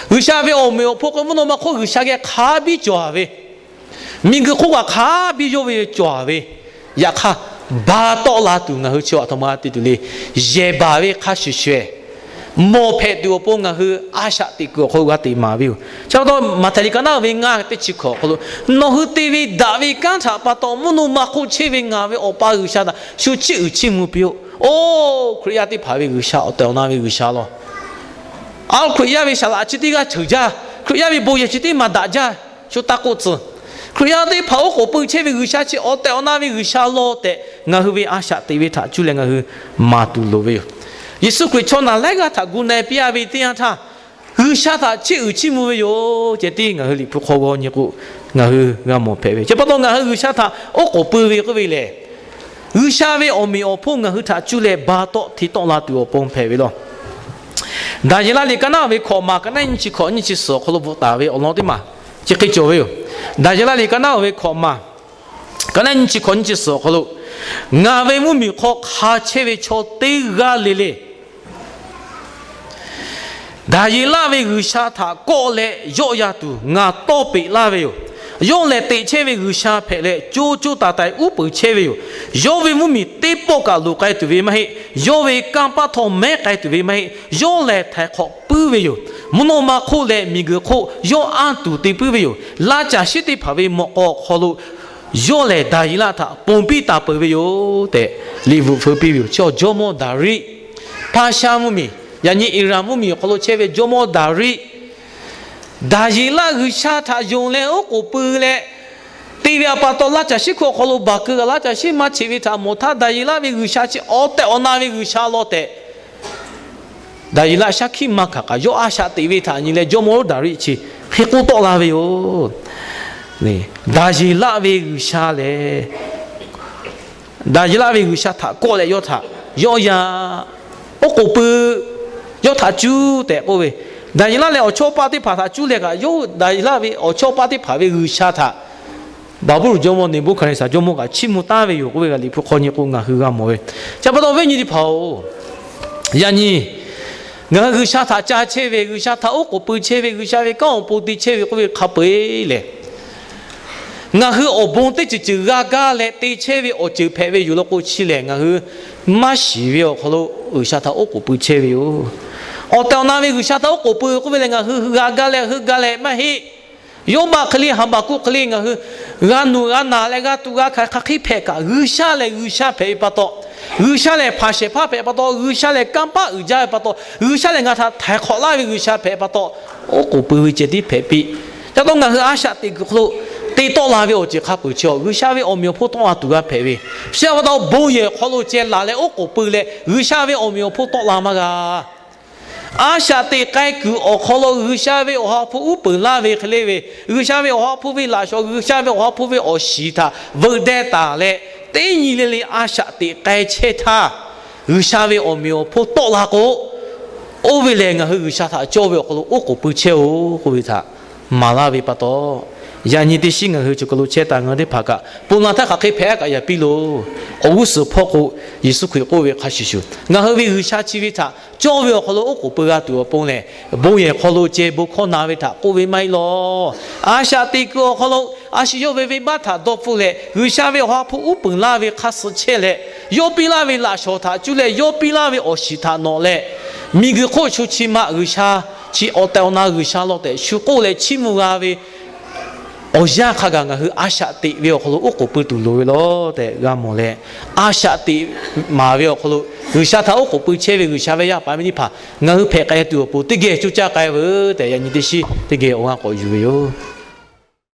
G'uiˬsha ve awˬ meꞈ awˬ hponˇ k'o, mvuhˇ naw ma hk'oˆ G'uiˬsha geh hk'a biˇ cawˬ ve, miˬguiˬ hk'oˆ kaꞈ hk'a biˇ yawˇ ve cawˬ ve, yaꞈ hk'aˇ ba tawˆ la tuˬ ngaˬ hui chi aˬ htoꞈ ma te tuˬ le. Yehˬ baˬ ve hk'a shuˍ shuˍ mawˬ hpehꞈ tuˬ awˬ pon ngaˬ hui a shaꞈ teꞈ kuiˬ awˬ hk'aw lo g'a teꞈ maˍ ve yoˬ. Chi pa taw, Maꞈhtehˍ liꞈ ka naˉ ve ngaˇ teˇ chi hkawꞈ awˬ hk'aw lo, nawˬ hui te ve daꞈ ve kanˉ htaꞈ pa taw, mvuhˇ naw ma hk'oˆ chehˇ ve ngaˬ ve Awˬ pa G'uiˬsha htaꞈ shu chiˇ uiˍ chiˇ mvuh piˇ-oˆ. Oˇ Hkriꞈ yaˇ teˇ hpaˍ ve G'uiˬsha awˬ tehˬ awˬ na ve G'uiˬsha law. A, Hkriꞈ yaˇ ve saˍ laꞈ chi teˇ g'aˇ ceuˬ jaˇ. Hkriꞈ yaˇ ve bon yehˬ chi teˇ maˬ daꞈ jaˇ. Shu taˇ k'oˆ tcuh. Hkriꞈ yaˇ teˇ hpaˍ oˉ k'oˍ pui chehˇ ve G'uiˬsha chi awˬ tehˬ awˬ na ve G'uiˬsha law tehꞈ, ngaˬ hui ve a shaꞈ teꞈ ve htaꞈ cuˇ leh ngaˬ hui maˍ tuˬ loˍ ve yoˬ. Yeˍsuˆ Hkriꞈ chaw naˬ laiˉ g'aˇ htaꞈ gu na-e piˇ-a ve teˇ yanˇ htaˇ, G'uiˬsha htaꞈ chiˇ uiˍ chiˇ mvuh ve yoˬ ceh tiˉ ngaˬ hui Liꞈ hpu hk'aw g'aw nyi k'o, ngaˬ hui g'a mawˬ hpehꞈ ve. Chi pa taw, ngaˬ hui G'uiˬsha htaꞈ oˉ k'oˍ pui ve k'oˆ ve lehˬ, G'uiˬsha ve awˬ meꞈ awˬ hponˇ ngaˬ hui htaꞈ cuˇ leh ba tawˆ hteꞈ tawˆ la tuˬ awˬ pon hpehꞈ ve law. Daˍyeˍlaˆ liꞈ ka naˉ ve hkawꞈ maˬ ka naˉ nyiˇ chi hkawꞈ nyiˇ chi suhˍ awˬ hk'aw lo bvuhꞈ taˍ ve awˬ lawn teˇ maˬ chi hk'e cawˬ ve yoˬ. Daˍyeˍlaˆ liꞈ ka naˉ ve hkawꞈ maˬ ka naˉ nyiˇ chi hkawꞈ nyiˇ chi suhˍ awˬ hk'aw lo, ngaˬ ve mvuhˇmiˬ hk'aw hk'a chehˇ ve chaw teˇ g'aˇ le le Daˍyeˍlaˆ ve G'uiˬsha htaꞈ kawˆ leh yawˆ yan tuˬ ngaˬ tawˇ peꞈ laˇ ve yoˬ. Yawˇ lehˬ teꞈ chehˇ ve G'uiˬsha hpehꞈ leh, co co taiˍ taiˍ uˉ peunˍ chehˇ ve yoˬ. Yawˇ ve mvuhˇmiˬ teˇ pawˆ kaꞈ loꞈ k'ai tuˬ ve maˇ heˆ. Yawˇ ve kanˇ paˆ htawˇ mehˉ k'ai tuˬ ve maˇ heˆ. Yawˇ lehˬ htaiˍ hk'awꞈ puiˉ ve yoˬ. Mvuhˇ naw ma hk'oˆ leh miˬguiˬ hk'oˆ yawˇ anˇ tuˬ te puiˉ ve yoˬ. Laˇ caˬ shiˉ teˇ hpaˍ ve mawꞈ k'aw awˬ hk'aw lo yawˇ lehˬ Daˍyeˍlaˆ htaꞈ ponˬ piˇ taˍ peuˬ ve yoˬ tehꞈ, liꞈ bvuhꞈ feu piˇ ve yoˬ. Chi awˬ jawˇmawˇ Daˍriˆ, Paˇshaˇ mvuhˇmiˬ, yaꞈ nyi Iˍraˍ mvuhˇmiˬ awˬ hk'aw lo chehˇ ve jawˇmawˇ Daˍriˆ, Daˍyeˍlaˆ G'uiˬsha htaꞈ yonˍ leh oˉ k'oˍ pui leh te ve a pa taw, laˇ caˬ shiˉ hkawˇ awˬ hk'aw lo baˬ keu kaꞈ laˇ caˬ shiˉ maˇ cheꞈ ve htaꞈ mawˬ htaˇ, Daˍyeˍlaˆ ve G'uiˬsha chi awˬ tehˬ awˬ na ve G'uiˬsha law tehꞈ Daˍyeˍlaˆ shaˉ hkiˆ maˇ hkanˍ kaꞈ, yawˇ a shaꞈ teꞈ ve htaꞈ nyi leh jawˇmawˇ Daˍriˆ chi hk'e k'oˆ tawˆ la ve yoˬ. Daˍyeˍlaˆ ve G'uiˬsha lehˬ, Daˍyeˍlaˆ ve G'uiˬsha htaꞈ kawˆ leh yawˇ htaꞈ yawˆ yan oˉ k'oˍ pui, yawˇ htaꞈ cuˇ tehꞈ k'oˆ ve, Daˍyeˍlaˆ leh awˬ chawˇ paˆ teˇ hpaˍ htaꞈ cuˇ leh kaꞈ, yawˇ Daˍyeˍlaˆ ve awˬ chawˇ paˆ teˇ hpaˍ ve G'uiˬsha htaꞈ Baˍbuˍlonˍ jawˇmawˇ Neˍbuˆhkaˍneˍsaˍ jawˇmawˇ kaꞈ chiˇ mvuh taˉ ve yoˬ k'oˆ ve, Liꞈ hpu hk'aw nyi k'o ngaˬ hui g'a mawˬ ve. Chi pa taw, viˉ nyi teˇ hpaˍ-oˬ, yaꞈ nyi ngaˬ hui G'uiˬsha htaꞈ ca chehˇ ve, G'uiˬsha htaꞈ oˉ k'oˍ pui chehˇ ve, G'uiˬsha ve kanˉ awˬ pon te chehˇ ve k'oˆ ve hk'a peu-eˬ lehˬ, ngaˬ hui awˬ bon teˇ ceuˬ ceuˬ g'a gaˇ leh te chehˇ ve awˬ ceuˬ hpehꞈ ve yoˬ law k'o, chi lehˬ ngaˬ hui maˇ shiˍ ve awˬ hk'aw lo G'uiˬsha htaꞈ oˉ k'oˍ pui chehˇ ve yoˬ. Awˬ tehˬ awˬ na ve G'uiˬsha htaꞈ oˉ k'oˍ pui k'oˆ ve lehˬ, ngaˬ hui g'a gaˇ leh heuˆ gaˇ leh maˇ heˆ. Yoˇbaˆ hk'e le, Haˍbaˍkuˆ hk'e le, ngaˬ hui g'a nuˬ g'a naˬ leh g'a tuꞈ g'a hkanˍ hk'aˬ hk'e hpehꞈ kaꞈ, G'uiˬsha lehˬ G'uiˬsha hpehꞈ ve pa taw, G'uiˬsha lehˬ hpanˍ shehˍ hpaˇ hpehꞈ pa taw, G'uiˬsha lehˬ kanˇ paˆ uiˍ jaˇ ve pa taw, G'uiˬsha lehˬ ngaˬ htaꞈ htaiˍ hk'awꞈ laˇ ve G'uiˬsha hpehꞈ pa taw, oˉ k'oˍ pui ve ceh tiˉ hpehꞈ piˇ. Ca taw ngaˬ hui a shaꞈ teꞈ kuiˬ hk'aw lo te tawˆ la ve awˬ ceuˬ hk'a peu-eˬ chi-awˬ, G'uiˬsha ve awˬ meꞈ awˬ hponˇ tawˆ la tuˬ g'a hpehꞈ ve. Chi pa taw bon yehˬ hk'aw lo ceh laˬ leh oˉ k'oˍ pui leh G'uiˬsha ve awˬ meꞈ awˬ hponˇ tawˆ la maˇ g'a. A shaꞈ teꞈ k'ai kuiˬ awˬ hk'aw lo G'uiˬsha ve Awˬ ha hpu uˉ peunˍ laˇ ve hk'e le ve, G'uiˬsha ve Awˬ ha hpu ve laꞈ shawnˍ, G'uiˬsha ve Awˬ ha hpu ve awˬ shiˍ htaꞈ veuꞈ deh taˍ leh, teˇ nyi le le a shaꞈ teꞈ k'ai chehˇ htaˇ, G'uiˬsha ve awˬ meꞈ awˬ hponˇ tawˆ la k'o, oˇ ve lehˬ ngaˬ hui G'uiˬsha htaꞈ cawˇ ve awˬ hk'aw lo oˉ k'oˍ pui chehˇ-oˬ k'oˆ ve htaꞈ maˍ laˇ ve pa taw, Yaꞈ nyi teˇ shiˉ ngaˬ hui choˬ kaˬ lo chehˇ taˍ ngaˬ hui teˇ hpaˍ kaꞈ, ponˬ laˬ htaˇ hk'aˬ hk'e hpehꞈ a kaꞈ yaꞈ piˇ loˬ. Awˬ g'uˇ suhˍ hpawˇ k'o, Yeˍsuˆ Hkriꞈ k'oˆ ve hk'a shuˍ shuˍ, ngaˬ hui ve G'uiˬsha chi ve htaꞈ cawˇ ve awˬ hk'aw lo oˉ k'oˍ pui g'a tuˬ awˬ pon lehˬ, bon yehˬ hk'aw lo ceh bon hkawˇ na ve htaꞈ k'oˆ ve maˇ heˆ law. A shaꞈ teꞈ kuiˬ awˬ hk'aw lo a shu yawˇ ve venˇbaˆ htaꞈ dawˇ hpfuhˆ leh, G'uiˬsha ve awˬ ha hpu uˉ peunˍ laˇ ve hk'aˇ suh chehˇ leh, yawˇ piˇ laˇ ve laꞈ shawˍ htaꞈ cuˇ leh yawˇ piˇ laˇ ve awˬ shiˍ htaꞈ nawꞈ leh, miˬguiˬ hk'oˆ shu chi ma G'uiˬsha chi awˬ tehˬ awˬ na G'uiˬsha law tehꞈ shu k'oˆ leh chiˇ mvuh g'a ve awˬ yanˇ hk'a gaˬ ngaˬ hui a shaꞈ teꞈ ve awˬ hk'aw lo oˉ k'oˍ pui tuˬ loˍ ve law tehꞈ g'a mawˬ leh, a shaꞈ teꞈ maˍ ve awˬ hk'aw lo G'uiˬsha htaꞈ oˉ k'oˍ pui chehˇ ve G'uiˬsha ve yaˇ paˍ miˇ teˇ hpaˍ ngaˬ hui hpehꞈ k'ai tuˬ awˬ pon teˇ geh coˇ caˇ k'ai veuˬ tehꞈ, yaꞈ nyi teˇ shiˉ teˇ geh awˬ g'aˇ k'awꞈ yuˬ ve yoˬ.